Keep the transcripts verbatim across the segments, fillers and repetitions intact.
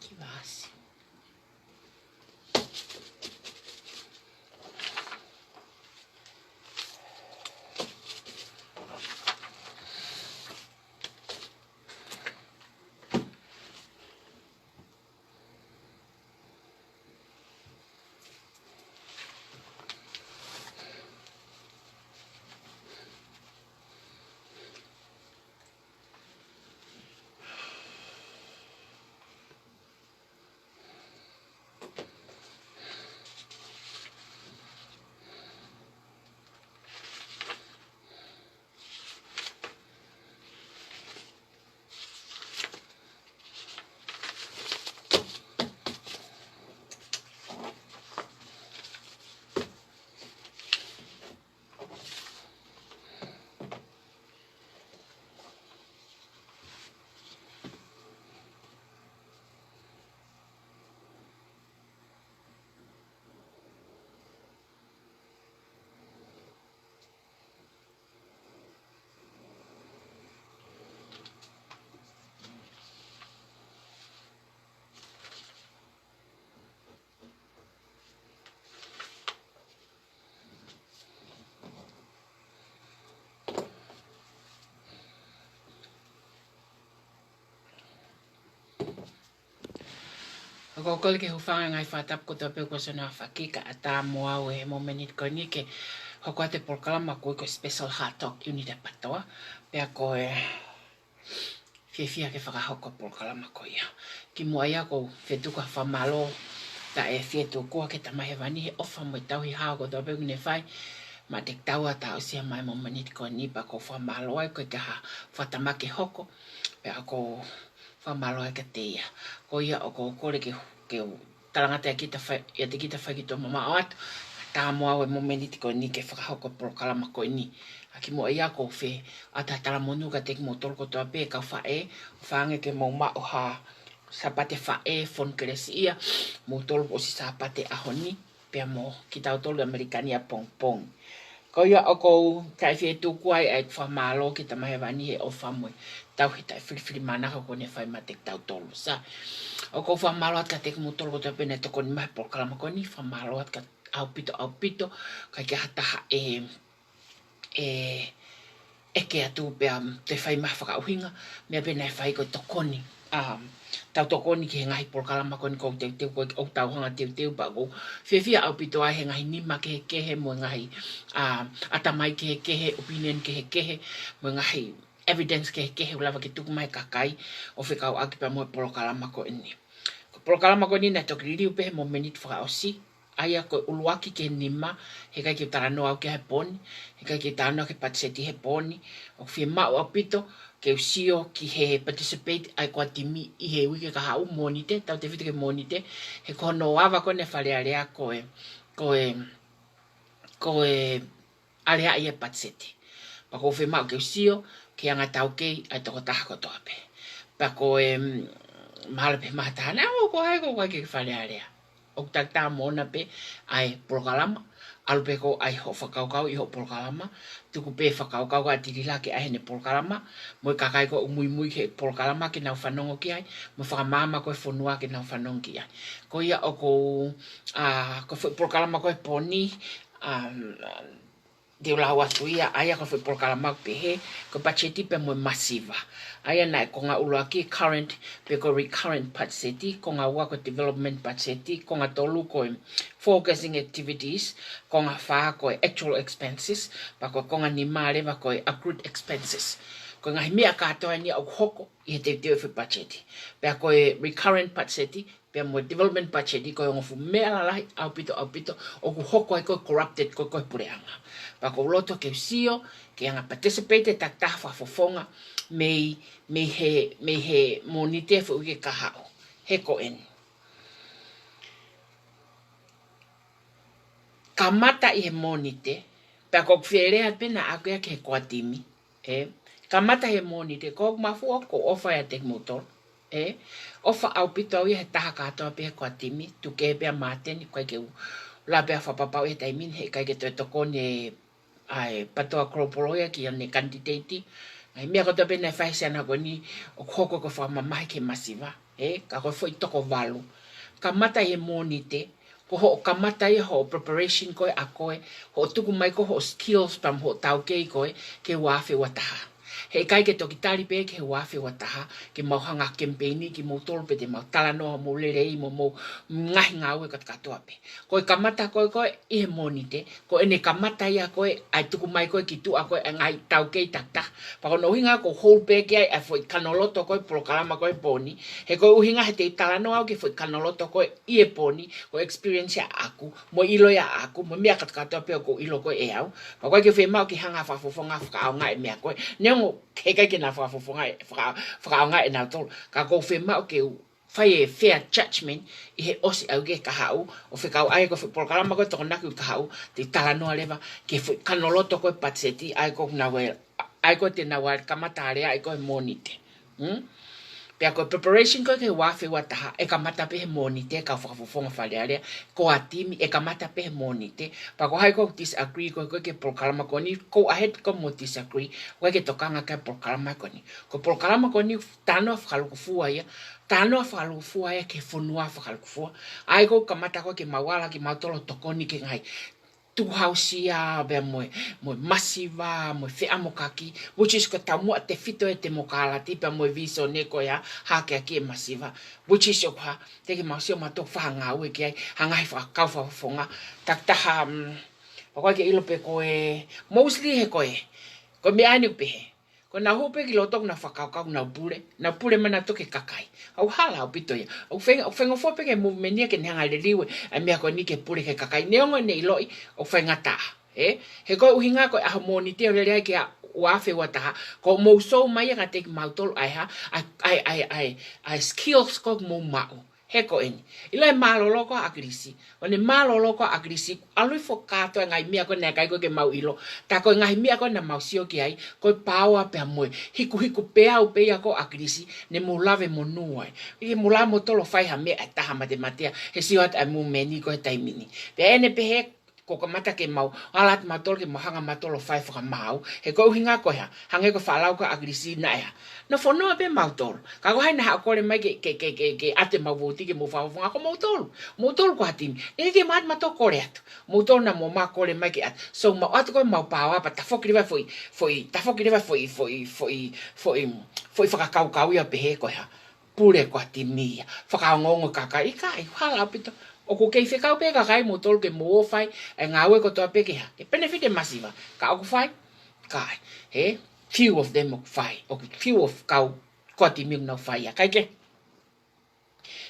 Ki vasi. ʻOku ou kole ke hūfanga he ngaahi fakatapu kotoa pē kuo ʻosi hono fakahoko ʻa e tā mo au he momeniti ko eni ke hoko atu e polokalama ko e ko e Special Heart Talk ʻi he ʻIuniti ʻa e PTOA. Pea ko e fiefia ke fakahoko e polokalama ko ia. Kimuʻa ia ʻoku ou fie tuku ha fakamālō taʻe fie tuku atu ki he Tamai Hēvani he ʻofa mo e tauhi hao kotoa pē ʻoku ne fai maʻa kitaua ʻo taʻosi mai e momeniti ko eni, pea ʻoku ou fakamālō ai, ʻoku ʻikai ha fakatamaki ʻe hoko, pea ʻoku ou fakamālō ai kiate ia. Ko ia ʻoku ou kole ke, ke u talangata ʻiate kita fai, ʻiate kita fai ki tuʻa mamaʻo atu, tā mo au he momeniti ko eni ke fakahoko e polokalama ko eni. ʻA, kimuʻa ia ʻoku ou fie ʻoatu ha talamonū kiate kimoutolu kotoa pē kau faʻē, ʻofa ange ke mou maʻu ha Sāpate Faʻē, Fonu Kelesiʻia, moutolu ʻosi Sāpate ʻaho ni, pea mo kitautolu ʻi ʻAmelika ni ʻapongipongi. Ko ia ʻoku ou taʻe fie tuku ai ʻa e fakamālō ki he Tamai Hēvani he ʻofa mo e tauhi taʻefilifilimānako kuo ne fai maʻa kitautolu. Sā, ʻoku ou fakamālō atu kiate kimoutolu kotoa pē naʻe tokoni mai he polokalama ko eni, fakamālō atu ʻaupito, ʻaupito, ʻikai ke ʻi ai ha taha ʻe, ʻe, ʻe ʻeke atu pea te fai mai ha fakaʻuhinga, meʻa pē naʻe fai ko e tokoni. Um, tau tokoni ki he ngaahi polokalama ko eni ʻoku ou teuteu, ʻoku ou tau hanga ʻo teuteu, pea ʻoku ou fiefia ʻaupito ai he ngaahi nima kehekehe, mo e ngaahi, um, ʻatamai kehekehe, opinion kehekehe, mo e ngaahi evidence kehekehe ʻoku lava ke tuku mai ʻe he kakai ʻoku fekauʻaki pea mo e polokalama ko eni. Ko e polokalama ko eni naʻe toki liliu pē he momeniti fakaʻosi, ʻa ia ko e ʻuluaki ki he nima, he ʻikai ke u talanoa au ki ai he pō ni, he ʻikai ke u talanoa ki he patiseti he pō ni. ʻOku ou fiemaʻu ʻaupito ke u sio ki he participate ʻa e ʻOtua Timi ʻi he uike kahaʻu, Mōnite, tautefito ki he Mōnite, he ko hono ava ko eni ʻa e Fale Alea ko e, ko e, ko e aleaʻi e patiseti. Pea ʻoku ou fiemaʻu ke u sio ki he anga taukei ʻa e tokotaha kotoa pē. Pea ko e, mm, mahalo pē ʻe maʻu ha taha naʻa, ʻo, ko hai koā ʻoku ʻikai ke Fale Alea. ʻOku takitaha mo ʻona pē ʻa e polokalama, ʻalu pē koe ʻo ʻai hoʻo fakakaukau ʻi hoʻo polokalama, tuku pē fakakaukau ʻa Tilila ke ʻai heʻene polokalama, mo e kakai ko ē ʻoku muimui ki he polokalama ke nau fanongo ki ai, mo e fakamaama ko ē ʻo e fonua ke nau fanongo ki ai. Ko ia ʻoku ou, ʻa, ko e foʻi polokalama ko ē he pō ni, um, te u lau atu ia, ʻa ia ko e foʻi polokalama ʻoku pehē, ko e patiseti pea mo e masiva. ʻA ia naʻe konga ʻuluaki current pe ko e recurrent patiseti, konga ua ko e development patiseti, konga tolu ko e forecasting activities, konga fā ko e actual expenses, pea ko e konga nima leva ko e accrued expenses. Ko e ngaahi meʻa kātoa eni ia ʻoku hoko ʻi he teuteu e foʻi patiseti. Pea ko e recurrent patiseti, pea mo e development budget, ko e ongo fuʻu meʻa lalahi ʻaupito, ʻaupito, ʻoku hoko ai ko e corrupted ko ē, ko e puleʻanga. Pea ʻoku ou loto ke u sio ki he anga participate ʻa e takitaha fakafofonga mei, mei he, mei he Mōnite foʻi uike kahaʻu. He ko eni. Kamata ʻi he Mōnite, pea ʻoku ou fie lea pē naʻa ʻoku ʻi ai ki he ʻOtua Timi, ē, kamata he Mōnite, ko hoku mafuo ʻoku ou ʻofa ʻiate kimoutolu, ē, ʻofa ʻaupito au ia he taha kātoa pē he ʻOtua Timi, tuku kehe pē ʻa Māteni, ʻikai ke u lava pē ʻo fakapapauʻi he taimi ni, he ʻikai ke toe tokoni ʻa e PTOA Global ia ki heʻene kanititeiti. Ngaahi meʻa kotoa pē naʻe fai he Siana ko eni, ʻoku hoko ko e fakamamahi ki he masiva. ē, ka ko e foʻi toko valu. Kamata ʻi he Mōnite, ko hoʻo kamata ia hoʻo preparation ko ē ʻa koe, hoʻo tuku mai ko ē hoʻo skills pea mo hoʻo taukei ko ē ki he ua afe ua taha. Heʻikai ke toki tali pē ki he ua afe ua taha, ke mau hanga campaign kimoutolu pea te mau talanoa mo lelei mo mou ngaahi ngāue kātoa pē. Ko e kamata ko ē ko ē ʻi he Mōnite, ko ʻene kamata ia ko ē ʻa e tuku mai ko ē ki tuʻa ko ē ʻa e ngaahi taukei takitaha. Pea ko hono ʻuhinga ko e hold back ia ʻa e foʻi kanoloto ko ē polokalama ko ē he pō ni. He ko e ʻuhinga he te u talanoa au ki he foʻi kanoloto ko ē ʻi he pō ni, ko e experience ia ʻaʻaku, mo e ʻilo ia ʻaʻaku, mo e meʻa kātoa pē ʻoku ou ʻilo ko ē ʻe au. Pea ʻoku ʻikai ke fiemaʻu ke hanga fakafofonga fakaʻaongaʻi e meʻa ko ē. Neongo heʻikai ke na fakafofonga, faka-, fakaʻaongaʻi ʻe nautolu. Ka ʻoku ou fiemaʻu ke u fai e fair judgment ʻi he ʻosi ʻa e uike kahaʻu, ʻo fekauʻaki ko e foʻi polokalama ko ē Tokonaki uike kahaʻu, te u talanoa leva ki he foʻi kanoloto ko ē patiseti, ʻa ē ko ē naʻa nau, ʻa ē ko ē te nau kamata aleaʻi ko ē he Mōnite. Hmm? Pea ko e preparation ko ē ki he ua afe ua taha, ʻe kamata pē he Mōnite, kau fakafofonga Fale Alea, ko e timi, ʻe kamata pē he Mōnite. Pea ko hai ʻoku disagree ko ē ko ē ki he polokalama ko eni, go ahead ʻo mou disagree, ʻoku ʻikai ke tokanga ki he polokalama ko eni. Ko e polokalama ko eni, talanoa fakalūkufua ia, talanoa fakalūkufua ia ki he fonua fakalūkufua. ʻA ē ʻoku kamata ko ē ke mau ala kimautolu ʻo tokoni ki he ngaahi tukuhausia pea mo e, mo e masiva, mo e feʻamokaki, which is ko e taumuʻa tefito ʻa e temokalati pea mo e visone ko ia, hakeakiʻi e masiva, which is ʻoku hā, teʻeki ke mau sio mautolu ʻo fakangāue ki ai, ha ngaahi fakakau fakafofonga, takitaha, mm, pea ʻoku ʻikai ke ʻilo pe ko e, mostly he ko e, ko e meʻa eni ʻoku pehē. Ko ʻenau hū pē ki loto ʻoku nau fakakaukau ʻoku nau pule, nau pule mai nautolu ki he kakai. ʻOku hala ʻaupito ia. ʻOku feng-, ʻoku fengofua pē ki he movement ia ke ne hanga ʻo liliu e, ʻa e meʻa ko eni ke pule ki he kakai. Neongo ʻene ʻiloʻi ʻoku faingataʻa. Ē? He ko e ʻuhinga ko e ʻaho Mōnite ʻo lele ai ki he ua afe ua taha. Ko hoʻomou show mai ia kiate kimautolu ʻa e hā, ʻa e, ʻa e, ʻa e, ʻa e, ʻa e skills ko ē ʻoku mou maʻu. He ko eni. ʻIlo e mālōlō ko ē ʻa ʻAkilisi. ʻO ne mālōlō ko ē ʻa ʻAkilisi, ʻalu hifo kātoa e ngaahi meʻa ko ē naʻe ʻikai ko ē ke mau ʻilo. Tā ko e ngaahi meʻa ko ē naʻa mau sio ki ai, ko e pāoa pea mo e hikuhiku peau pē ia ko ē ʻa ʻAkilisi, ne mou lave monū ai. ʻIkai ke mou lava moutolu ʻo fai ha meʻa ʻe taha matematea, he sio atu ʻa e movement ko ē he taimi ni. Pea ʻi heʻene pehē, ʻoku kamata ke mau, ala atu mautolu ke mau hanga mautolu ʻo fai fakamaau. He ko e ʻuhinga ko e hā, hangē ko e faʻa lau ko ē ʻa ʻAkilisi naʻe hā. Nofo noa pē mautolu. Ka ko hai naʻa haʻu ʻo kole mai ke, ke, ke, ke, ke ʻatu ʻemau vouti ke mou fakafofonga, ko moutolu. Moutolu ko ha timi. Neʻe ʻikai ke mau ʻatu mautolu ʻo kole atu. Moutolu naʻa mou ō mai ʻo kole mai ke ʻatu. So mau ʻatu ko ē ʻemau pāoa pea tafoki leva e foʻi, foʻi, tafoki leva e foʻi, foʻi, foʻi, foʻi, foʻi fakakaukau ia ʻo pehē ko e hā. Pule ko ha timi ia. Fakaongoongo e kakai, ʻikai, hala ʻaupito. ʻOku kei fekau pē kakai moutolu ke mou ō ʻo fai e ngāue kotoa pē ke hā, ke benefit e masiva. Ka ʻoku fai? ʻIkai. He, few of them ʻoku fai. ʻOku few of kau ko ha timi ʻoku nau fai ia. Kae kehe,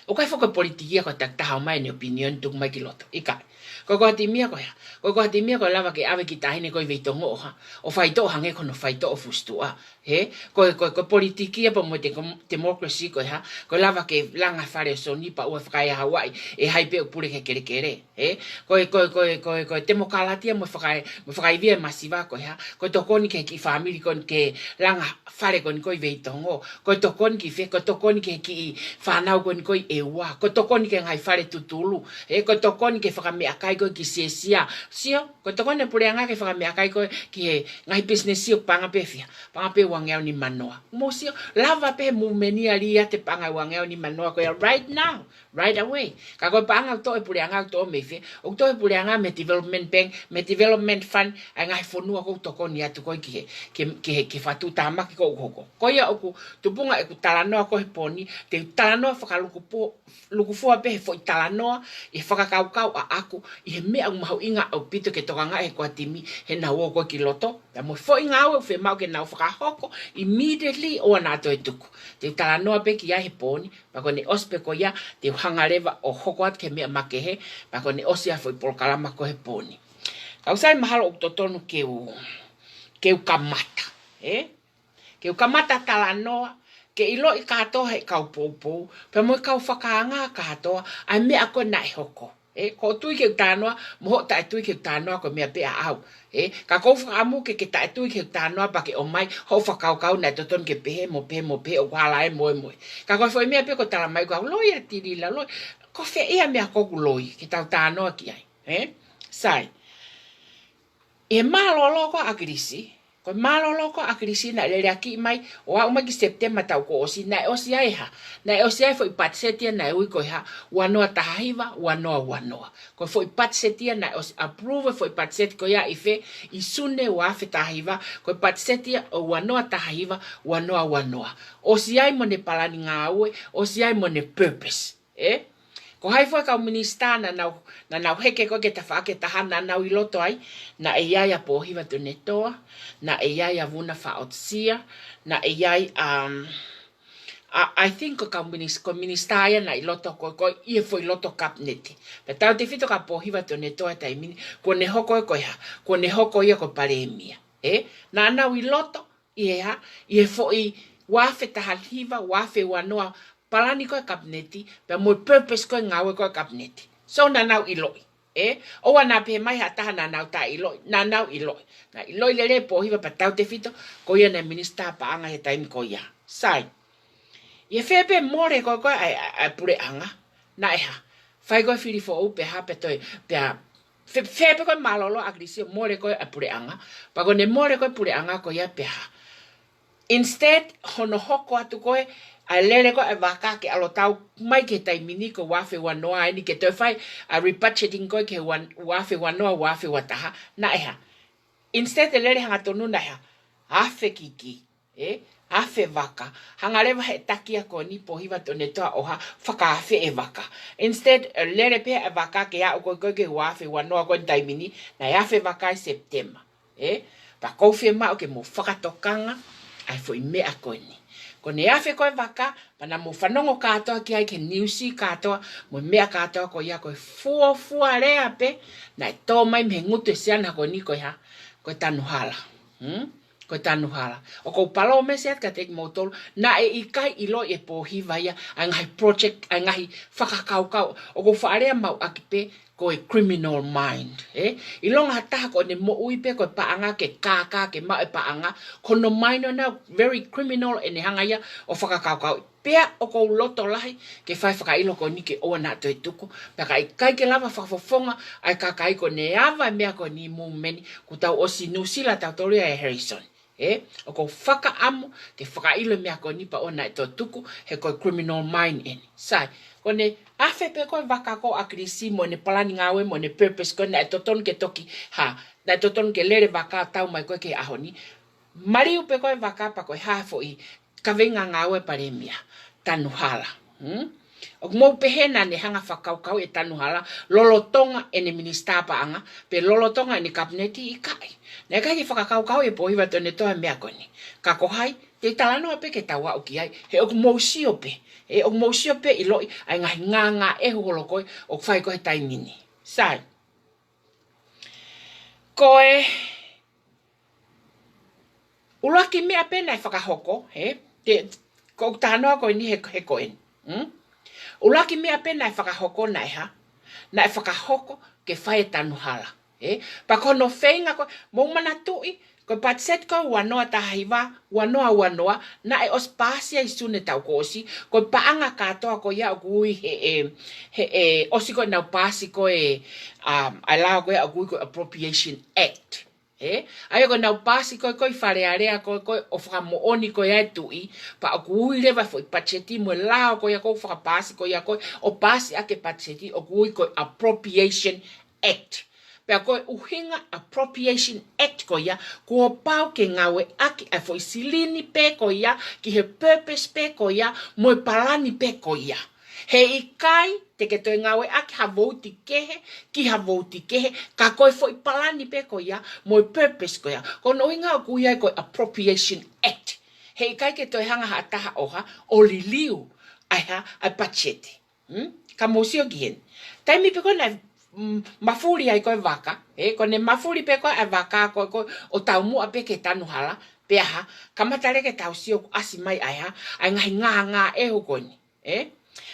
ʻoku ʻikai foki ko e politiki ia ko e takitaha ʻomai ʻene opinion tuku mai ki loto. ʻIkai. Ko e ko ha timi ia ko e hā. Ko e ko ha timi ia ko e lava ke ʻave e kiʻi taʻahine ko ē ʻi Veitongo ʻo hā, ʻo faitoʻo hangē ko hono faitoʻo e fusi tuʻa. He, ko e, ko e, ko e politiki ia pea mo e te-, democracy ko e hā, ko e lava ke langa e fale ʻo Soni pea ʻoua ʻe fakaeʻa Hauaiʻi ʻe hai pē ʻoku pule ki he kelekele. He, ko e, ko e, ko e, ko e, ko e temokalati ia mo e fakae-, mo e fakaivia e masiva ko e hā, ko e tokoni ki he kiʻi fāmili ko eni ke langa e fale ko eni ko ē ʻi Veitongo, ko e tokoni ki fē, ko e tokoni ki he kiʻi fānau ko eni ko ē ʻi ʻEua, ko e tokoni ki he ngaahi fale tutulu, he, ko e tokoni ki he fakameʻakai ko ē ki Siasia. Sio, ko e tokoni e puleʻanga ki he fakameʻakai ko ē ki he ngaahi pisinisi ʻoku paʻanga pē fiha, paʻanga pē uangeau nimanoa. Mou sio, lava pē he movement ia ʻo liʻaki e paʻanga uangeau nimanoa ko ia right now, right away. Ka ko e paʻanga ʻoku toʻo ʻe he puleʻanga ʻoku toʻo mei fē, ʻoku toʻo ʻe he puleʻanga mei he development bank, mei he development fund, ʻa e ngaahi fonua ʻoku tokoni atu ko ē ki he, ki he, ki he, ki he fakatuʻutāmaki ʻoku hoko. Ko ia ʻoku tupunga ʻeku talanoa ko ē he pō ni, te u talanoa fakalūkufua, lūkufua pē he foʻi talanoa, ʻi he fakakaukau ʻaʻaku, ʻi he meʻa ʻoku mahuʻinga ʻaupito ke tokangaʻi ʻe he ko ha timi, heʻenau ō ko ē ki loto, pea mo e foʻi ngāue ʻoku fiemaʻu ke nau fakahoko immediately ʻoua naʻa toe tuku. Te u talanoa pē ki ai he pō ni, pea ko ʻene ʻosi pē ko ia, te u hanga leva ʻo hoko atu ki he meʻa makehe, pea ko ʻene ʻosi ʻa e foʻi polokalama ko ē he pō ni. Ka ʻoku sai mahalo ʻoku totonu ke u, ke u kamata, ē? Ke u kamata talanoa, ke ʻiloʻi kātoa ʻe he kau poupou, pea mo e kau fakaanga kātoa, ʻa e meʻa ko ē naʻe hoko. Ē, ko hoʻo tui ke u talanoa, mo hoʻo taʻetui ke u talanoa ko e meʻa pē ʻaʻau. Ē, ka ʻoku ou fakaʻamu ke ke taʻetui ke u talanoa pea ke ʻomai hoʻo fakakaukau naʻe totonu ke pehē, mo pehē, mo pehē, ʻoku hala ē mo e mo e. Ka ko e foʻi meʻa pē ko e tala mai ko e loi ʻa Tilila, loi. Ko fē ia e meʻa ko ē ʻoku loi, ke tau talanoa ki ai. Ē, sai. ʻI he mālōlō ko ē ʻa ʻAkilisi, Ko e mālōlō ko ē ʻa ʻAkilisi naʻe leleakiʻi mai ʻo aʻu mai ki Sepitema taʻu kuo ʻosi, naʻe ʻosi ʻa e hā? Naʻe ʻosi ʻa e foʻi patiseti ia naʻe ui ko e hā? Ua noa taha hiva, ua noa ua noa. Ko e foʻi patiseti ia naʻe ʻosi approve e foʻi patiseti ko ia ʻi fē? ʻI Sune ua afe taha hiva, ko e patiseti ia ʻo ua noa taha hiva, ua noa ua noa. ʻOsi ʻa e mo ʻene palani ngāue, ʻosi ʻa e mo ʻene purpose. Ē? Ko hai fua e kau minisitā naʻa nau, naʻa nau heke ko ē ki he tafaʻaki ʻe taha naʻa nau ʻi loto ai, naʻe ʻi ai ʻa Pōhiva Tuʻinetoa, naʻe ʻi ai ʻa Vuna Faʻotusia, naʻe ʻi ai, um, I, I think ko e kau minis-, ko e minisitā ia naʻe ʻi loto ko ē, ko ē ʻi he foʻi loto kapineti. Pea tautefito kia Pōhiva Tuʻinetoa he taimi ni, kuo ne hoko ia ko e hā? Kuo ne hoko ia ko e palēmia. Ē? Naʻa nau ʻi loto, ʻi he hā? ʻI he foʻi ua afe taha hiva, ua afe ua noa palani ko ē kapineti, pea mo e purpose ko ē ngāue ko ē kapineti. So naʻa nau ʻiloʻi. Ē? ʻOua naʻa pehē mai ha taha naʻa nau taʻeʻiloʻi, naʻa nau ʻiloʻi. Naʻe ʻiloʻi lelei ʻe Pōhiva pea tautefito, ko ia naʻe minisitā paʻanga he taimi ko ia. Sai. ʻI he fē pē mole ko ē ko ē ʻa e, ʻa e, ʻa e puleʻanga, naʻe hā? Fai ko ē fili foʻou pea hā pea toe, pea fē, fē pē ko ē mālōlō ʻa ʻAkilisi ʻo mole ko ē ʻa e puleʻanga, pea ko ʻene mole ko ē puleʻanga ko ia pea hā? Instead, hono hoko atu ko ē ʻa e lele ko ē ʻa e vaka ke ʻalu ʻo tau mai ki he taimi ni ko e ua afe ua noa eni ke toe fai ʻa e rebudgeting ko ē ki he ua, ua afe ua noa, ua afe ua taha, naʻe hā? Instead ʻe lele hangatonu naʻe hā? Afe kiki. Ē? Afe vaka. Hanga leva he taki ia ko eni Pōhiva Tuʻinetoa ʻo hā? Fakaafe e vaka. Instead, ʻe lele pē ʻa e vaka ke aʻu ko ē ko ē ki he ua afe ua noa ko eni taimi ni, naʻe afe vaka ʻi Sepitema. Ē? Pea ʻoku ou fiemaʻu ke mou fakatokanga ʻa e foʻi meʻa ko eni. Ko ʻene afe ko ē vaka, pea naʻa mou fanongo kātoa ki ai ki he niusi kātoa, mo e meʻa kātoa ko ia ko e fuofua lea pē naʻe tō mai mei he ngutu ʻo e siana ko eni ko e hā? Ko e tanu hala. Hmm? Ko e tanu hala. ʻOku ou palōmesi atu kiate kimoutolu, naʻe ʻikai ʻiloʻi ʻe Pōhiva ia ʻa e ngaahi project, ʻa e ngaahi fakakaukau. ʻOku ou faʻa lea maʻu ʻaki pē ko e criminal mind. Ē? ʻIlonga ha taha ko ʻene moʻui pē ko e paʻanga ke kākā ke maʻu e paʻanga, ko hono mind ʻoʻona very criminal ʻene hanga ia ʻo fakakaukau. Pea ʻoku ou loto lahi ke fai e fakaʻilo ko eni ke ʻoua naʻa toe tuku. Pea ka ʻikai ke lava fakafofonga ʻa e kakai ko ʻene ava e meʻa ko eni movement, kuo tau ʻosi Nuʻusila tautolu ia ʻe Harrison. Ē, ʻoku ou fakaʻamu ke fakaʻilo e meʻa ko eni pea ʻoua naʻa toe tuku he ko e criminal mind eni. Sai, ko ʻene afe pē ko ē vaka ko ē ʻa ʻAkilisi mo ʻene palani ngāue mo ʻene purpose ko ē naʻe totonu ke toki hā? Naʻe totonu ke lele vaka tau mai ko ē ki he ʻaho ni. Maliu pē ko ē vaka pea ko e hā e foʻi kaveinga ngāue ʻa e palēmia? Tanu hala. Hmm? ʻOku mou pehē naʻa ne hanga ʻo fakakaukauʻi e tanu hala lolotonga ʻene minisitā paʻanga, pe lolotonga ʻene kapineti? ʻIkai. Naʻe ʻikai ke fakakaukauʻi ʻe Pōhiva Tuʻinetoa e meʻa ko eni. Ka ko hai, te u talanoa pē ke tau aʻu ki ai, he ʻoku mou sio pē, he ʻoku mou sio pē ʻiloʻi ʻa e ngaahi ngāngāʻehu holo ko ē ʻoku fai ko ē he taimi ni. Sai. Ko e ʻuluaki meʻa pē naʻe fakahoko, ē? Te, ko ʻeku talanoa ko eni he, he ko eni. Hmm? ʻUluaki meʻa pē naʻe fakahoko naʻe hā? Naʻe fakahoko ke fai e tanu hala. Ē? Pea ko hono feinga ko ē, mou manatuʻi, ko e patiseti ko ē ua noa taha hiva, ua noa ua noa, naʻe ʻosi paasi ia ʻi Sune taʻu kuo ʻosi, ko e paʻanga kātoa ko ia ʻoku ui he, ē, he, ē, ʻosi ko ē ʻenau paasi ko ē, um, ʻa e lao ko ē ʻoku ui ko e Appropriation Act. Ē? ʻA ia ko ʻenau paasi ko ē ko ē ʻi Fale Alea ko ē ko ē ʻo fakamoʻoni ko ē ʻa e tuʻi, pea ʻoku ui leva e foʻi patiseti mo e lao ko ia ʻoku fakapaasi ko ia ko ē ʻo paasi ʻaki e patiseti ʻoku ui ko e Appropriation Act. Pea ko e ʻuhinga Appropriation Act ko ia, kuo pau ke ngāueʻaki ʻa e foʻi silini pē ko ia, ki he purpose pē ko ia, mo e palani pē ko ia. He ʻikai te ke toe ngāueʻaki ha vouti kehe, ki ha vouti kehe, ka ko e foʻi palani pē ko ia, mo e purpose ko ia. Ko hono ʻuhinga ʻoku ui ai ko e Appropriation Act. He ʻikai ke toe hanga ha taha ʻo hā, ʻo liliu ʻa e hā, ʻa e patiseti. Hmm? Ka mou sio ki heni. Taimi pē ko ē naʻe, mm, mafuli ai ko ē vaka, ē, ko ʻene mafuli pē ko ē ʻa e vaka ko ē ko ē ʻo taumuʻa pē ki he tanu hala, pea hā, kamata leva ke tau sio ʻoku ʻasi mai ʻa e hā, ʻa e ngaahi ngāngāʻehu ko eni, ē?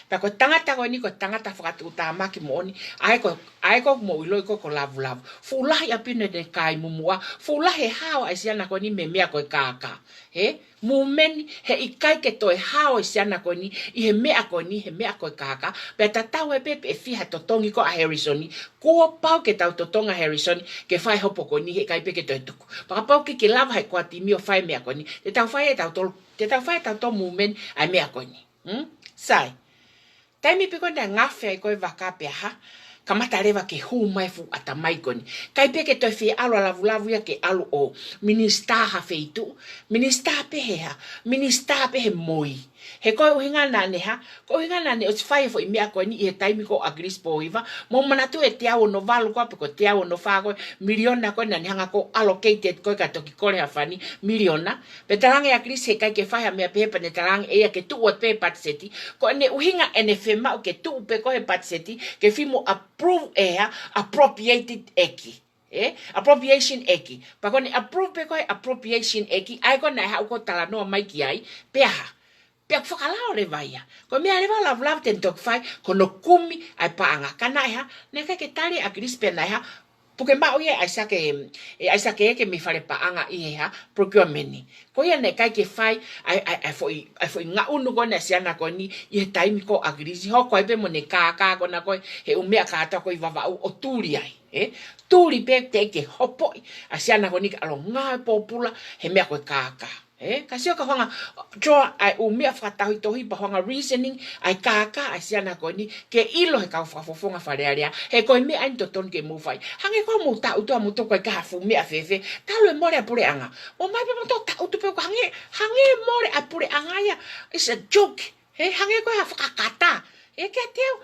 Pea ko e tangata ko eni, ko e tangata fakatuʻutāmaki moʻoni, ʻa ē ko, ʻa ē ko mou ʻiloʻi ko, ko Lavulavu. Fuʻu lahi ʻaupito ʻene kai mumuʻa, fuʻu lahi e hao ʻa e siana ko eni mei he meʻa ko e kākā. He, Mumeni, heʻikai ke toe hao e siana ko eni ʻi he meʻa ko eni, he meʻa ko e kākā. Pea tatau ai pē pe ʻe fiha e totongi ko ē ʻa Harrison, kuo pau ke tau totongi ʻa Harrison ke fai e hopo ko eni, heʻikai pē ke toe tuku. Pea kapau ʻoku ke lava he ko e timi ʻo fai e meʻa ko eni, te tau fai ʻe tautolu, te tau fai ʻe tautolu Mumeni ʻa e meʻa ko eni. Hmm? Sai. Taimi pē ko ē naʻe ngafe ai ko ē e vaka pe ha, kamata leva ke hū mai e fuʻu ʻatamai ko eni. ʻIkai pē ke toe fie ʻalu ʻa Lavulavu ia ke ʻalu ʻo minisitā ha feituʻu, minisitā pē he ha, minisitā pē he moi. He ko e ʻuhinga naʻa ne ha, ko e ʻuhinga naʻa ne ʻosi fai e foʻi meʻa ko eni ʻi he taimi ko ē ʻo ʻAkilisi Pōhiva, mou manatuʻi e teau ono valu ko ē pe ko e teau ono fā ko ē miliona ko ē naʻa ne hanga ko ē ʻo allocate ko ē ka toki kole ha fani miliona, pea talaange ʻe ʻAkilisi heʻikai ke fai ha meʻa pehē pea ne talaange ʻe ia ke tuʻu atu pē patiseti. Ko ʻene ʻuhinga ʻene fiemaʻu ke tuʻu pē ko ē he patiseti, ke fai mo approve ʻe he appropriated ʻEiki. E? Appropriation ʻEiki. Pea ko ʻene approve pē ko ē he appropriation ʻEiki, ʻa ē ko ē naʻe haʻu ko ē ʻo talanoa mai ki ai, pea ha. Pea fakalao leva ia. Ko e meʻa leva ʻa Lavulavu te ne toki fai, ko hono kumi ʻa e paʻanga. Ka naʻe ha, naʻe ʻikai ke tali ʻe ʻAkilisi pea naʻe ha, puke maʻu ia ʻe ʻAisake, ʻe ʻAisake ʻEke mei fale paʻanga ʻi he ha, procurement. Ko ia naʻe ʻikai ke fai ʻa e, ʻa e, ʻa e foʻi, ʻa e foʻi ngaʻunu ko ena ʻa e siana ko eni ʻi he taimi ko ē ʻo ʻAkilisi, hoko ai pē mo ʻene kākā ko ena ko ē he ʻū meʻa kātoa ko ē ʻi Vavaʻu ʻo tuli ai, e? Tuli pē teʻeki ke hopoʻi ʻa e siana ko eni ke ʻalu ʻo ngāue pōpula he meʻa ko e kākā. E, ka sio ka hanga ʻo draw ʻa e ʻū meʻa fakatauhitohi pea hanga ʻo reasoning ʻa e kākā ʻa e siana ko eni ke ʻilo ʻe he kau fakafofonga Fale Alea. He ko e meʻa eni totonu ke mou fai. Hangē ko ē mou tangutu ʻo mou tuku ai ha fuʻu meʻa fēfē. Talu e mole ʻa e puleʻanga. Mou ō mai pē mou tangutu pē ʻo hangē, hangē mole ʻa e puleʻanga ia. It's a joke. He hangē ko e ha fakakata. E ke teu.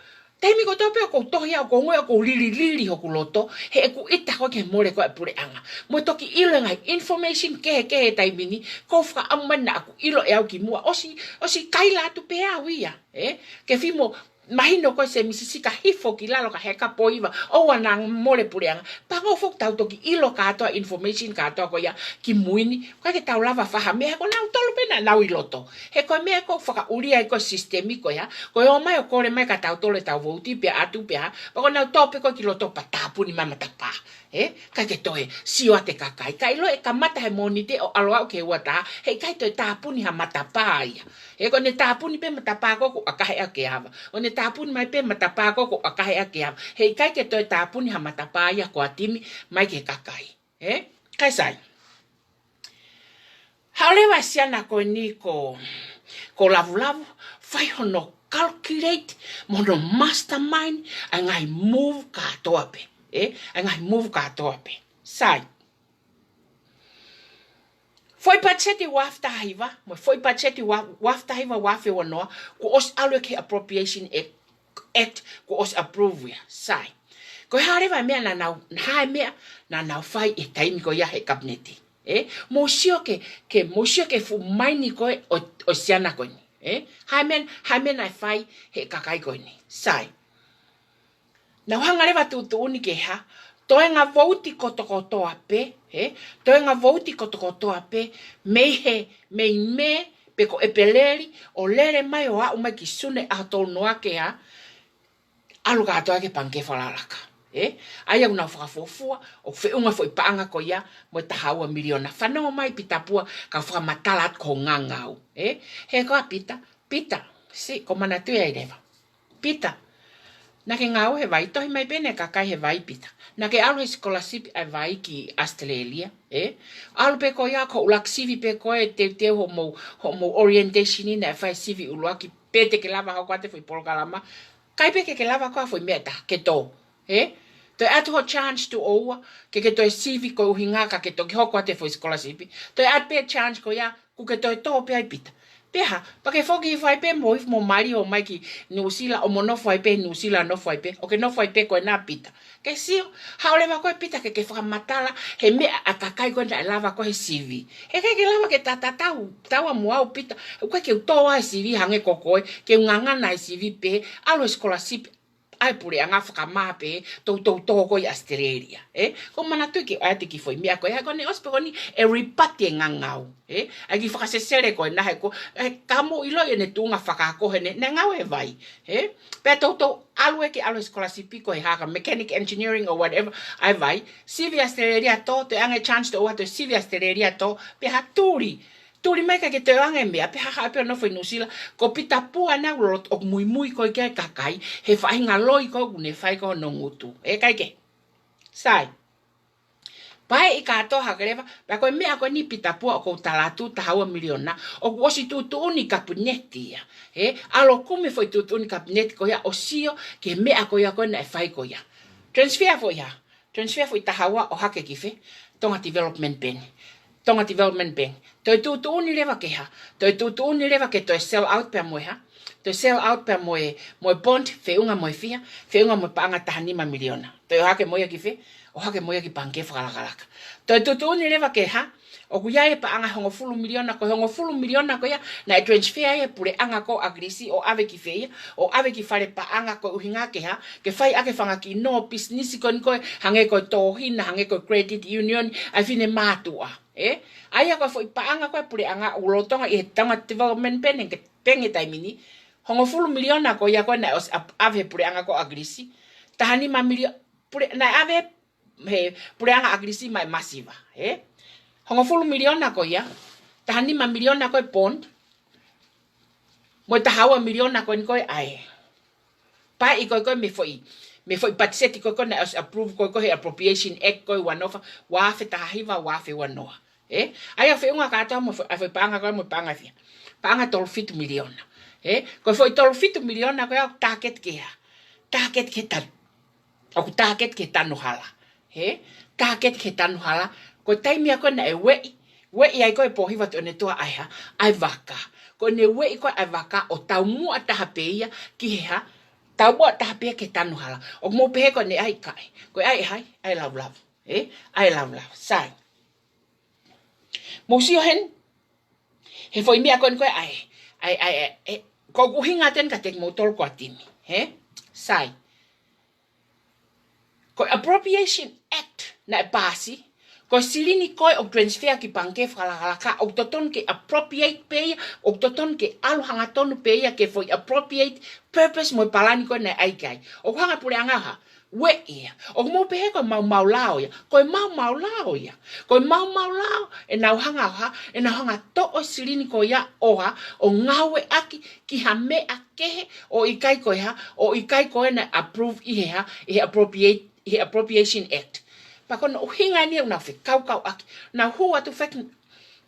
Taimi kotoa pē ʻoku ou tohi au, ʻoku ou ngāue, ʻoku ou lililili hoku loto, he ʻoku ʻita ko ē ki he mole ko ē ʻa e puleʻanga. Mo toki ʻilo e ngaahi information kehekehe he taimi ni, ʻoku ou fakaʻamu mai naʻa ku ʻilo ʻe au kimuʻa, ʻosi, ʻosi kaila atu pē au ia, e? Ke fai mo mahino ko ē Semisi Sika hifo ki lalo ka heka Pōhiva, ʻoua naʻa mole puleʻanga. Pea ʻoku ou foki tau toki ʻilo kātoa information kātoa ko ia kimui ni, ʻikai ke tau lava fai ha meʻa, he ko nautolu pē naʻa nau ʻi loto. He ko e meʻa ko ē ʻoku fakaʻulia ai ko ē sisitemi ko ia, ko e ō mai ʻo kole mai kia tautolu ʻetau vouti pea ʻatu pea, pea ko nautolu pē ko ē ki loto pea tāpuni mai matapā. E, ʻikai ke toe sio atu e kakai. Ka ʻilo ʻe kamata he Mōnite ʻo ʻalu ʻo ki he ua taha, heʻikai toe tāpuni ha matapā ia. He ko ʻene tāpuni pē matapā ko ē ʻoku ʻakahe ʻa e ava. ʻO ne tāpuni mai pē matapā ko ē ʻoku ʻakahe ʻa e ava. Heʻikai ke toe tāpuni ha matapā ia ko e timi mai ki he kakai. E? Kae sai. Haʻu leva e siana ko eni ko, ko Lavulavu, fai hono calculate, mo hono mastermind, ʻa e ngaahi move kātoa pē. E? ʻA e ngaahi move kātoa pē. Sai. Foʻi patiseti ua afe taha hiva, mo e foʻi patiseti ua, ua afe taha hiva, ua afe ua noa, kuo ʻosi ʻalu ia ki he appropriation act, act, kuo ʻosi approve ia, sai. Ko e hā leva e meʻa naʻa nau, hā e meʻa naʻa nau fai he taimi ko ia he kapineti. E, mou sio ki he, ki he, mou sio ki he fuʻu maini ko ē ʻo, ʻo e siana ko eni. E, hā e meʻa, hā e meʻa naʻe fai he kakai ko eni. Sai. Nau hanga leva ʻo tuʻutuʻuni ke hā, toenga vouti kotokotoa pē, e, toenga vouti kotokotoa pē, mei he, mei Mē, pe ko ʻEpeleli, ʻo lele mai ʻo aʻu mai ki Sune ʻaho tolu noa ke hā, ʻalu kātoa ki he Pangikē Fakalakalaka. E, ʻa ia ʻoku nau fakafuofua, ʻoku feʻunga e foʻi paʻanga ko ia, mo e taha ua miliona. Fanongo mai Pita Pua, kau fakamatala atu ki hoʻo ngangau. E, he ko ā Pita, Pita, si, ʻoku ou manatuʻi ai leva. Pita, naʻa ke ngāue he vai, tohi mai pē ʻe he kakai he vai Pita. Naʻa ke ʻalu he scholarship ʻa e vai ki ʻAositelēlia, e? ʻAlu pē ko ia ko e ʻuluaki sivi pē ko ē teuteu hoʻomou, hoʻomou orientation ʻi he naʻe fai sivi ʻuluaki pē te ke lava hoko atu e foʻi polokalama. ʻIkai pē ke ke lava koā foʻi meʻa ʻe taha, ke tō. E? Toe ʻatu hoʻo chance tuʻo ua, ke ke toe sivi ko e ʻuhinga ka ke toki hoko atu e foʻi scholarship. Toe ʻatu pē chance ko ia, ʻoku ke toe tō pē ai Pita. Pea hā, pea ke foki fai pē mo ifu mo mali ʻo mai ki Nuʻusila ʻo mo nofo ai pē Nuʻusila nofo ai pē, ʻo ke nofo ai pē ko ena Pita. Ke sio, haʻu leva koe Pita ke ke fakamatala he meʻa ʻa e kakai ko ē naʻe lava ko ē he sivi. Heʻikai ke lava ke tatatau, taua mo au Pita, ʻoku ʻikai ke u tō ai he sivi hangē ko koe, ke u ngangana he sivi pē, ʻalu he scholarship, ʻa e puleʻanga fakamā pē, toutou tō ko ē ʻi ʻAositelēlia, ē? Ko e manatuʻi ke ʻai atu e kiʻi foʻi meʻa ko ē, he ko ʻene ʻosi pē ko eni ʻe ʻuluaki e ngangau, ē? ʻA e kiʻi fakasesele ko ē naʻe hoko, ē, ka mou ʻiloʻi ʻene tuʻunga fakaako heni, naʻe ngāue he vai, ē? Pea toutou ʻalu ē ke ʻalu he scholarship ko e hā, ka mechanic engineering or whatever, ʻa e vai, sivi ʻAositelēlia tō, toe ʻoange chance tō ua toe sivi ʻAositelēlia tō, pea hā, tuli. Tuli mai kae ʻikai ke toe ʻoange meʻa, pea haʻu pē ʻo nofo ʻi Nuʻusila, ko Pita Pua naʻa ku loloto ʻoku muimui ko ē ki ai e kakai, he faʻahinga loi ko ē ʻoku ne fai ko ē hono ngutu. Ē, ʻikai ke? Sai. Pea ʻi he kātoa hake leva, pea ko e meʻa ko eni Pita Pua ʻoku ou tala atu taha ua miliona, ʻoku ʻosi tuʻutuʻuni kapineti ia. Ē, ʻalu ʻo kumi e foʻi tuʻutuʻuni kapineti ko ia ʻo sio ki he meʻa ko ia ko ē naʻe fai ko ia. Transfer foʻi hā? Transfer foʻi taha ua ʻo hake ki fē? Tonga Development Bank. Tonga Development Bank. Toe tuʻutuʻuni leva ke hā? Toe tuʻutuʻuni leva ke toe sell out pea mo e hā? Toe sell out pea mo e, mo e bond, feʻunga mo e fiha, feʻunga mo e paʻanga taha nima miliona. Toe ʻohake mo ia ki fē? ʻOhake mo ia ki Pangikē Fakalakalaka. Toe tuʻutuʻuni leva ke hā? ʻOku ʻi ai e paʻanga hongofulu miliona, ko e hongofulu miliona ko ia naʻe transfer ai e puleʻanga ko ē ʻAkilisi ʻo ʻave ki fē ia, ʻo ʻave ki fale paʻanga, ko e ʻuhinga ke hā? Ke fai ʻaki e fanga kiʻi nō pisinisi ko eni ko ē, hangē ko e tōhina, hangē ko e credit union, ʻa e fine mātuʻa, ē? ʻA ia ko e foʻi paʻanga ko ē puleʻanga ʻoku lolotonga ʻi he Tonga Development Bank he, Bank he taimi ni, hongofulu miliona ko ia ko ē naʻe ʻosi ʻa-, ʻave he puleʻanga ko ē ʻAkilisi. Taha nima milio-, pule-, naʻe ʻave he puleʻanga ʻAkilisi maʻa e masiva, ē? Hongofulu miliona ko ia, taha nima miliona ko e bond, mo e taha ua miliona ko eni ko ē ʻa e. Pea ʻi he ko ē ko ē mei he foʻi, mei he foʻi patiseti ko ē ko ē naʻe ʻosi approve ko ē ko ē he Appropriation Act ko ē ua noa fā, ua afe taha hiva, ua afe ua noa. Ē? ʻA ia feʻunga kātoa mo e foʻi, ʻa e foʻi paʻanga ko ē mo e paʻanga fiha. Paʻanga tolu fitu miliona. Ē? Ko e foʻi tolu fitu miliona ko ia ʻoku target ke hā? Target ke he tanu. ʻOku target ke he tanu hala. Ē? Target ke he tanu hala. Ko e taimi ia ko ē naʻe ueʻi, ueʻi ai ko ē ʻe Pōhiva Tuʻiʻonetoa ʻa e hā? ʻA e vaka. Ko ʻene ueʻi ko ē ʻa e vaka ʻo taumuʻa taha pē ia ki he hā? Taumuʻa taha pē ia ki he tanu hala. ʻOku mou pehē ko ʻene ʻai, ʻikai. Ko e ʻai ʻe hai? ʻA e Lavulavu. Ē? ʻA e Lavulavu. Sai. Mou sio heni, he foʻi meʻa ko eni ko ē ʻa e, ʻa e, ʻa e, ʻa e, ko ʻeku ʻuhinga atu eni kiate kimoutolu ko e timi, ē? Sai. Ko e Appropriation Act naʻe paasi, ko e silini ko ē ʻoku transfer ki Pangikē Fakalakalaka, ʻoku totonu ke appropriate pē ia, ʻoku totonu ke ʻalu hangatonu pē ia ki he foʻi appropriate purpose mo e palani ko ē naʻe ʻai ki ai. ʻOku hanga ʻe he puleʻanga ʻo hā? Ueʻi ia. ʻOku mou pehē ko e maumau lao ia. Ko e maumau lao ia. Ko e maumau lao, ʻenau hanga ʻo hā? ʻEnau hanga ʻo toʻo e silini ko ia ʻo hā? ʻO ngāueʻaki ki ha meʻa kehe ʻoku ʻikai ko e hā? ʻOku ʻikai ko ē naʻe approve ʻi he hā? ʻI he appropriate, ʻi he Appropriation Act. Pea ko hono ʻuhinga eni ʻoku nau fekaukauʻaki. Nau hū atu fek-,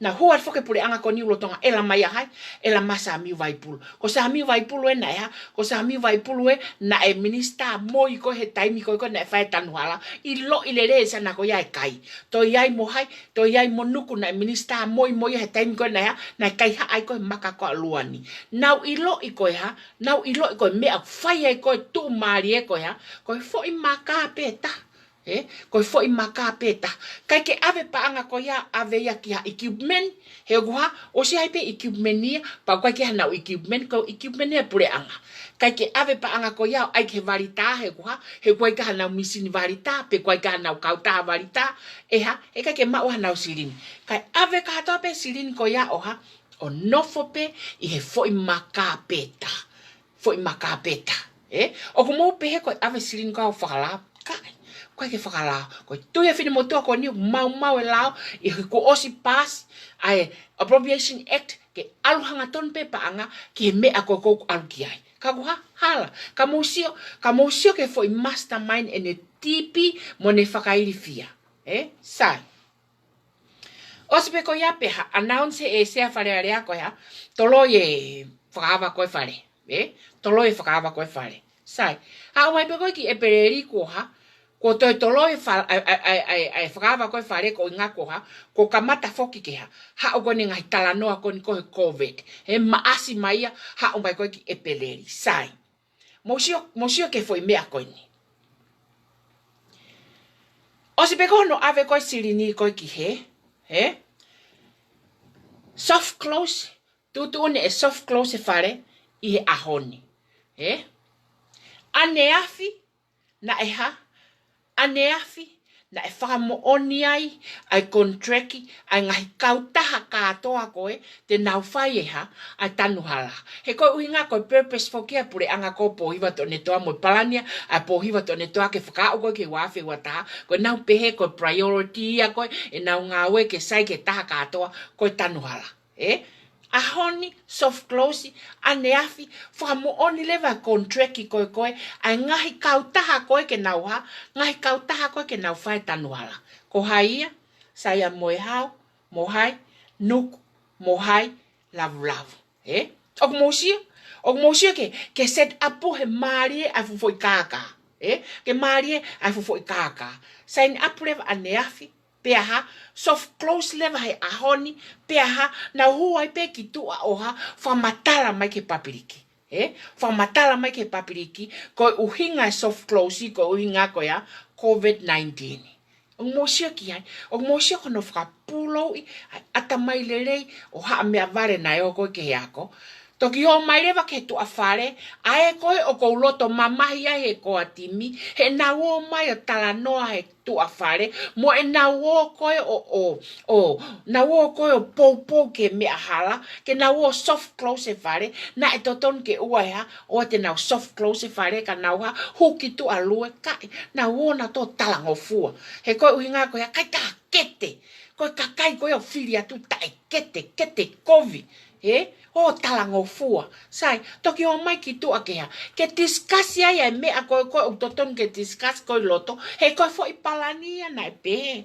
nau hū atu foki e puleʻanga ko eni ʻo lolotonga ʻe ʻalu mai ʻa hai? ʻE ʻalu mai ʻa Samiu Vaipulu. Ko Samiu Vaipulu ē naʻe hā? Ko Samiu Vaipulu ē naʻe minisitā moi ko ē he taimi ko ē ko ē naʻe fai e tanu hala. ʻIloʻi lelei ʻe he siana ko ia e kai. Toe ʻi ai mo hai? Toe ʻi ai mo Nuku, naʻe minisitā moi mo ia he taimi ko ē naʻe hā? Naʻe kaihaʻa ai ko ē e maka ko ē ʻa Luani. Nau ʻiloʻi ko e hā? Nau ʻiloʻi ko e meʻa ʻoku fai ai ko ē e tuʻumālie ko e hā? Ko e foʻi maka pē taha. Ē, ko e foʻi maka pē taha. ʻIkai ke ʻave e paʻanga ko ia, ʻave ia ki ha equipment, he ʻoku hā? ʻOsi ʻi ai pē e equipment ia, pea ʻoku ʻikai ke ʻi ai hanau equipment, ko e equipment ia ʻa e puleʻanga. ʻIkai ke ʻave e paʻanga ko ia ʻo ʻai ki he valita, he ʻoku hā? He ʻoku ʻikai ke ʻi ai hanau mīsini valita, pe ʻoku ʻikai ke ʻi ai hanau kautaha valita, ʻe hā? He ʻikai ke maʻu hanau silini. Kae ʻave kātoa pē e silini ko ia ʻo hā? ʻO nofo pē ʻi he foʻi maka pē taha. Foʻi maka pē taha. Ē? ʻOku mou pehē ko e ʻave e silini ko ia ʻo fakalao? ʻIkai. ʻIkai ke fakalao. Ko e tui ʻa e finemotuʻa ko eni ʻoku maumau e lao, ʻi he kuo ʻosi paasi ʻa e Appropriation Act, ke ʻalu hangatonu pē e paʻanga ki he meʻa ko ē ʻoku ʻalu ki ai. Ka ʻoku hā? Hala. Ka mou sio, ka mou sio ki he foʻi mastermind ʻene tipi mo ʻene fakailifia. Ē? Sai. ʻOsi pē ko ia pea hā? Announce ʻe he Sea Fale Alea ko e hā? Toloi e fakaava ko ē e fale. Ē? Toloi e fakaava ko ē e fale. Sai. Haʻu mai pē ko ē ki ʻEpeleli kuo hā? Kuo toe toloi e fa-, ʻa e, ʻa e, ʻa e, ʻa e, ʻa e fakaava ko ē e fale, ko e ʻuhinga ko e hā? Kuo kamata foki ke hā? Haʻu ko eni e ngaahi talanoa ko eni ko ē he COVID. He Maʻasi mai ia, haʻu mai ko ē ki ʻEpeleli. Sai. Mou sio, mou sio ki he foʻi meʻa ko eni. ʻOsi pē ko hono ʻave ko ē e silini ko ē ki hē, ē? Soft close, tuʻutuʻuni ʻe soft close e fale ʻi he ʻaho ni. Ē? ʻAneafi, naʻe hā? ʻAneafi, naʻe fakamoʻoni ai ʻa e contract, ʻa e ngaahi kautaha kātoa ko ē te nau fai e hā? ʻA e tanu hala. He ko e ʻuhinga ko e purpose foki ʻa e puleʻanga ko ē ʻo Pōhiva Toʻonetoa mo e palani ʻa Pōhiva Toʻonetoa ke fakaaʻu ko ē ki he ua afe ua taha, ko ʻenau pehē ko e priority ia ko ē ʻenau ngāue ke sai ki he taha kātoa ko e tanu hala. Ē? ʻAho ni, soft close, ʻaneafi, fakamoʻoni leva e contract ko ē ko ē, ʻa e ngaahi kautaha ko ē ke nau hā? Ngaahi kautaha ko ē ke nau fai e tanu hala. Ko hai ia? Saia Moehau, mo hai? Nuku, mo hai? Lavulavu. Ē? ʻOku mou sio? ʻOku mou sio ke, ke set up he mālie ʻa e fuʻu foʻi kākā. Ē? Ke mālie ʻa e fuʻu foʻi kākā. Sign up leva ʻaneafi, pea hā? Soft close leva he ʻaho ni, pea hā? Nau hū ai pē ki tuʻa ʻo hā? Fakamatala mai ki he papiliki. Ē? Fakamatala mai ki he papiliki, ko e ʻuhinga e soft close, ko e ʻuhinga ko ia COVID nineteen. ʻOku mou sio ki ai, ʻoku mou sio ko hono fakapūlouʻi ʻa e ʻatamai lelei ʻo haʻa meʻavale naʻe ō ko ē ki he ako. Toki ō mai leva ki he tuʻa fale, ʻa ē ko ē ʻoku ou loto mamahi ai he core team, he nau ō mai ʻo talanoa he tuʻa fale, mo ʻenau ō ko ē ʻo, ʻo, ʻo, nau ō ko ē ʻo poupou ki he meʻa hala, ke nau ō soft close e fale, naʻe totonu ke ʻoua ʻe hā? ʻOua te nau soft close e fale, ka nau hā? Hū ki tuʻa lue, kae nau ō nautolu ʻo talangofua. He ko e ʻuhinga ko ia, ʻikai ke kete. Ko e kakai ko ia ʻoku fili atu taʻe kete, kete kovi. Ē? ʻO talangofua. Sai, toki ō mai ki tuʻa ke hā? Ke discuss ai ʻa e meʻa ko ē, ko ē ʻoku totonu ke discuss ko ē ʻi loto. He ko e foʻi palani ia naʻe pehē.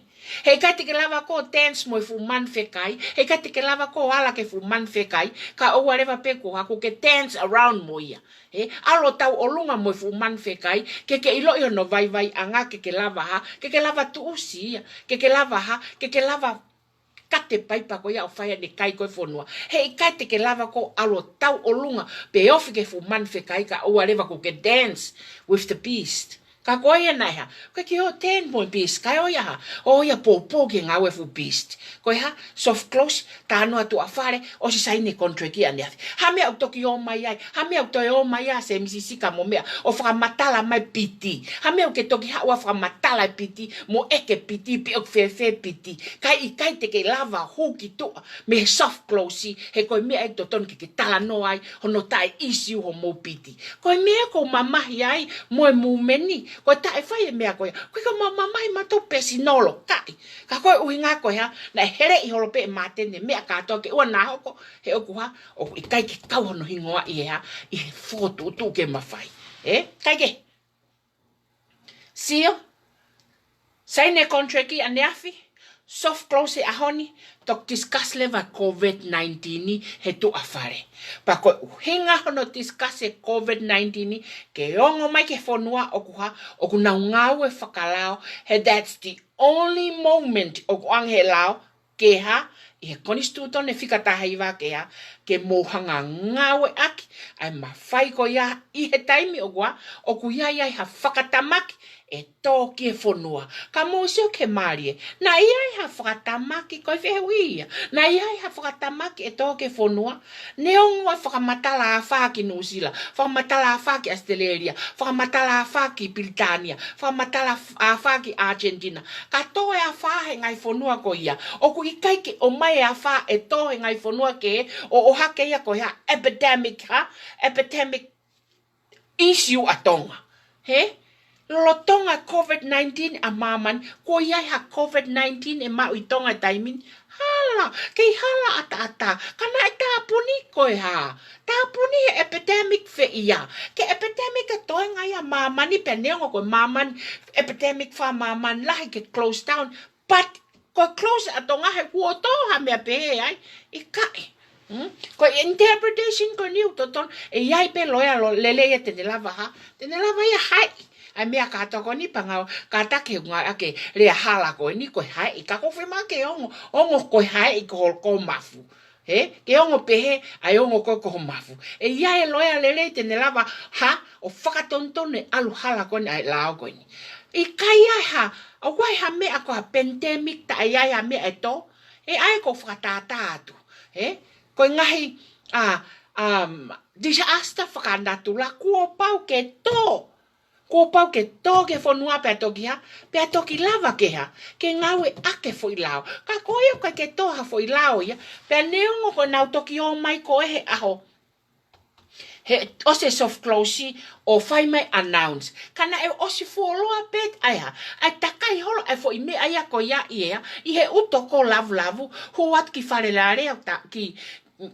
He ʻikai te ke lava ʻo dance mo e fuʻu manu fekai. He ʻikai te ke lava ʻo ala ki he fuʻu manu fekai. Kae ʻoua leva pē kuo hā? Kuo ke dance around mo ia. Ē? ʻAlu ʻo tauʻolunga mo e fuʻu manu fekai. Ke ke ʻiloʻi hono vaivaiʻanga, ke ke lava hā? Ke ke lava tuʻusi ia. Ke ke lava hā? Ke ke lava kate paipa ko ia ʻo fai ʻene kai ko ē e fonua. He ʻikai te ke lava ʻo ʻalu ʻo tauʻolunga pe ofi ki he fuʻu manu fekai kae ʻoua leva kuo ke dance with the beast. Ka ko ia naʻe hā? Ko e ke ō dance mo e beast, kae ʻoua ʻe hā? ʻOua ʻe poupou ki he ngāue e fuʻu beast. Ko e hā? Soft close, talanoa tuʻa fale, ʻosi saini e contract ʻaneafi. Hā e meʻa ʻoku toki ō mai ai? Hā e meʻa ʻoku toe ō mai ai ʻa Sēmisi Sika mo meʻa ʻo fakamatala mai e piti? Hā e meʻa ʻoku ke toki haʻu ʻo fakamatala e piti, mo ʻeke e piti, pe ʻoku fēfē e piti? Kae ʻikai te ke lava ʻo hū ki tuʻa mei he soft close, he ko e meʻa ia ʻoku totonu ke ke talanoa ai, hono taʻe issue homou piti. Ko e meʻa ʻoku ou mamahi ai mo e movement ni, ko e taʻe fai e meʻa ko ia. Ko e ka mau mamahi mautolu pēsinolo, kae. Ka ko e ʻuhinga ko e hā? Naʻe heleʻi holo pē ʻe Māteni e meʻa kātoa ke ʻoua naʻa hoko, he ʻoku hā? ʻOku ʻikai ke kau hono hingoa ʻi he hā? ʻI he fokotuʻutuʻu ke ma fai. Ē? Kae kehe. Sio, saini e contract ʻaneafi, soft close e ʻaho ni, toki discuss leva e COVID nineteen he tuʻa fale. Pea ko e ʻuhinga hono discuss e COVID nineteen, ke ongo mai ki he fonua ʻoku hā? ʻOku nau ngāue fakalao, he that's the only moment ʻoku ʻoange he lao, ke hā? ʻI he konisitūtone fika taha hiva ke hā? Ke mou hanga ʻo ngāueʻaki ʻa e mafai ko ia ʻi he taimi ʻoku hā? ʻOku ʻi ai ai ha fakatamaki ʻe tō ki he fonua. Ka mou sio ki he mālie. Naʻe ʻi ai ha fakatamaki, ko e fehuʻi ia. Naʻe ʻi ai ha fakatamaki ʻe tō ki he fonua? Neongo e fakamatala afā ki Nuʻusila, fakamatala afā ki ʻAositelēlia, fakamatala afā ki Pilitānia, fakamatala af-, afā ki ʻAsenitini. Ka tō e afā he ngaahi fonua ko ia. ʻOku ʻikai ke ʻomai e afā ʻe tō he ngaahi fonua kehe ʻo ʻohake ia ko e hā? Epidemic, hā? Epidemic issue ʻa Tonga. Hē? Lolotonga e COVID nineteen ʻa māmani, kuo ʻi ai ha COVID nineteen ʻe maʻu ʻi Tonga he taimi ni? Hala, kei hala ʻataʻatā. Ka naʻe tāpuni ko e hā? Tāpuni he epidemic fē ia? Ko e epidemic e toenga ia ʻa māmani, pea neongo ko e māmani, epidemic fā-māmani lahi ke close down. But ko e close ʻa Tonga he kuo tō ha meʻa pehē ai? ʻIkai. Hmm? Ko e interpretation ko eni ʻoku totonu, ʻe ʻi ai pē loea lo-, lelei ia te ne lava hā? Te ne lava ia haeʻi ʻa e meʻa kātoa ko eni, pea ngāue kātaki he ngāueʻaki e lea hala ko eni ko e haeʻi. Ka ʻoku ou fiemaʻu ke ongo, ongo ko e haeʻi ko ho, ko ho mafu. Hē? Ke ongo pehē ʻa e ongo ko ē ko ho mafu. ʻE ʻi ai e loea lelei te ne lava hā? ʻO fakatonutonu e ʻalu hala ko eni ʻa e lao ko eni. ʻIkai ai ha, ʻoku ʻi ai ha meʻa ko ha pandemic taʻe ʻi ai ha meʻa ʻe tō? ʻE ʻai ko e fakatātā atu. Hē? Ko e ngaahi, ʻa, um, disaster fakanatula kuo pau ke tō. Kuo pau ke tō ki he fonua pea toki hā, pea toki lava ke hā, ke ngāueʻaki e foʻi lao. Ka ko ia ʻoku ʻikai ke tō ha foʻi lao ia, pea neongo ko ʻenau toki ō mai ko ē he ʻaho, he ʻosi e soft close ʻo fai mai announce. Ka naʻe ʻosi fuoloa pē ʻa e hā, ʻa e takai holo ʻa e foʻi meʻa ia ko ia ʻi he, ʻi he ʻuto ko Lavulavu, hū atu ki Fale Alea, ta, ki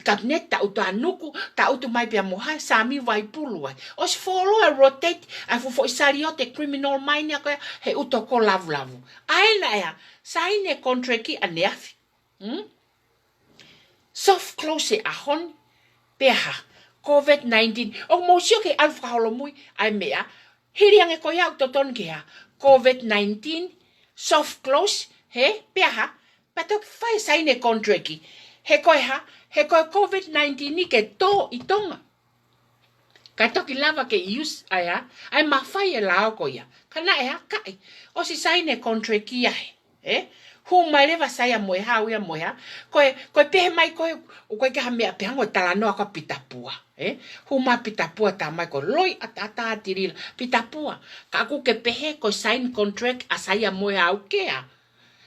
Kapineti, ta ʻutu ʻa Nuku, ta ʻutu mai pea mo hai, Sami Vaipulu ai. ʻOsi fuoloa e rotate ʻa e fuʻu foʻi saliote criminal mai ni ʻa ko ia he ʻuto ko Lavulavu. ʻA ē naʻe hā, saini e contract ʻaneafi. Hmm? Soft close e ʻaho ni, pea hā, COVID nineteen. ʻOku mou sio ki he ʻalu fakaholomui ʻa e meʻa, hili ange ko ia ʻoku totonu ke hā, COVID nineteen, soft close, hē, pea hā, pea toki fai saini e contract. He ko e hā, he ko e COVID nineteen ni ke tō ʻi Tonga, kae toki lava ke use ʻa e hā, ʻa e mafai e lao ko ia. Ka naʻe hā, kaʻi, ʻosi saini e contract ia he, ē? Hū mai leva Saia Moehau ia mo e hā. Ko e, ko e pehē mai ko ē, ʻoku ʻikai ke ha meʻa pē, hangē ko e talanoa ko ē ʻa Pita Pua, ē? Hū mai Pita Pua, tā mai ko e loi ʻataʻatā ʻa Tilila, Pita Pua. Ka ʻoku ke pehē ko e sign contract ʻa Saia Moehau ke hā,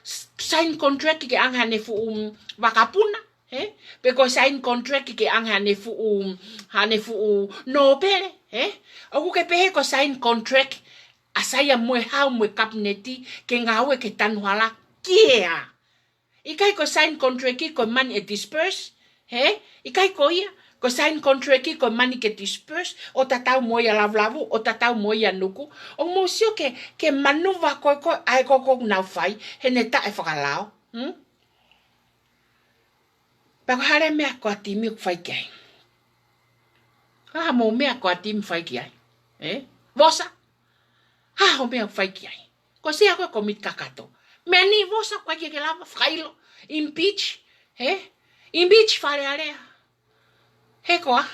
s-, sign contract ke ʻange haʻane fuʻu, mm, vakapuna, hē? Pe ko e sign contract ke ʻange haʻane fuʻu, haʻane fuʻu nōpele, hē? ʻOku ke pehē ko e sign contract ʻa Saia Moehau mo e Kapineti ke ngāue ki he tanu hala ki he hā. ʻIkai ko e sign contract ko e mani ʻe disburse, hē? ʻIkai ko ia, ko e sign contract ko e mani ke disburse, ʻo tatau mo ia Lavulavu, ʻo tatau mo ia Nuku. ʻOku mou sio ki he, ki he manuva ko ē ko ē ʻa ē ko ē ʻoku nau fai, he ne taʻe fakalao. Hmm? Pea ko e hā leva e meʻa ko ē ʻa Timi ʻoku fai ki ai? Hā hoʻomou meʻa ko ē ʻa Timi fai ki ai? Ē? Vosa? Hā hoʻo meʻa ʻoku fai ki ai? Ko e sea ko ē ʻo e komiti kakato. Meʻa ni Vosa ʻoku ʻikai ke ke lava fakaʻilo. Impeach, hē? Impeach Fale Alea. He ko e hā,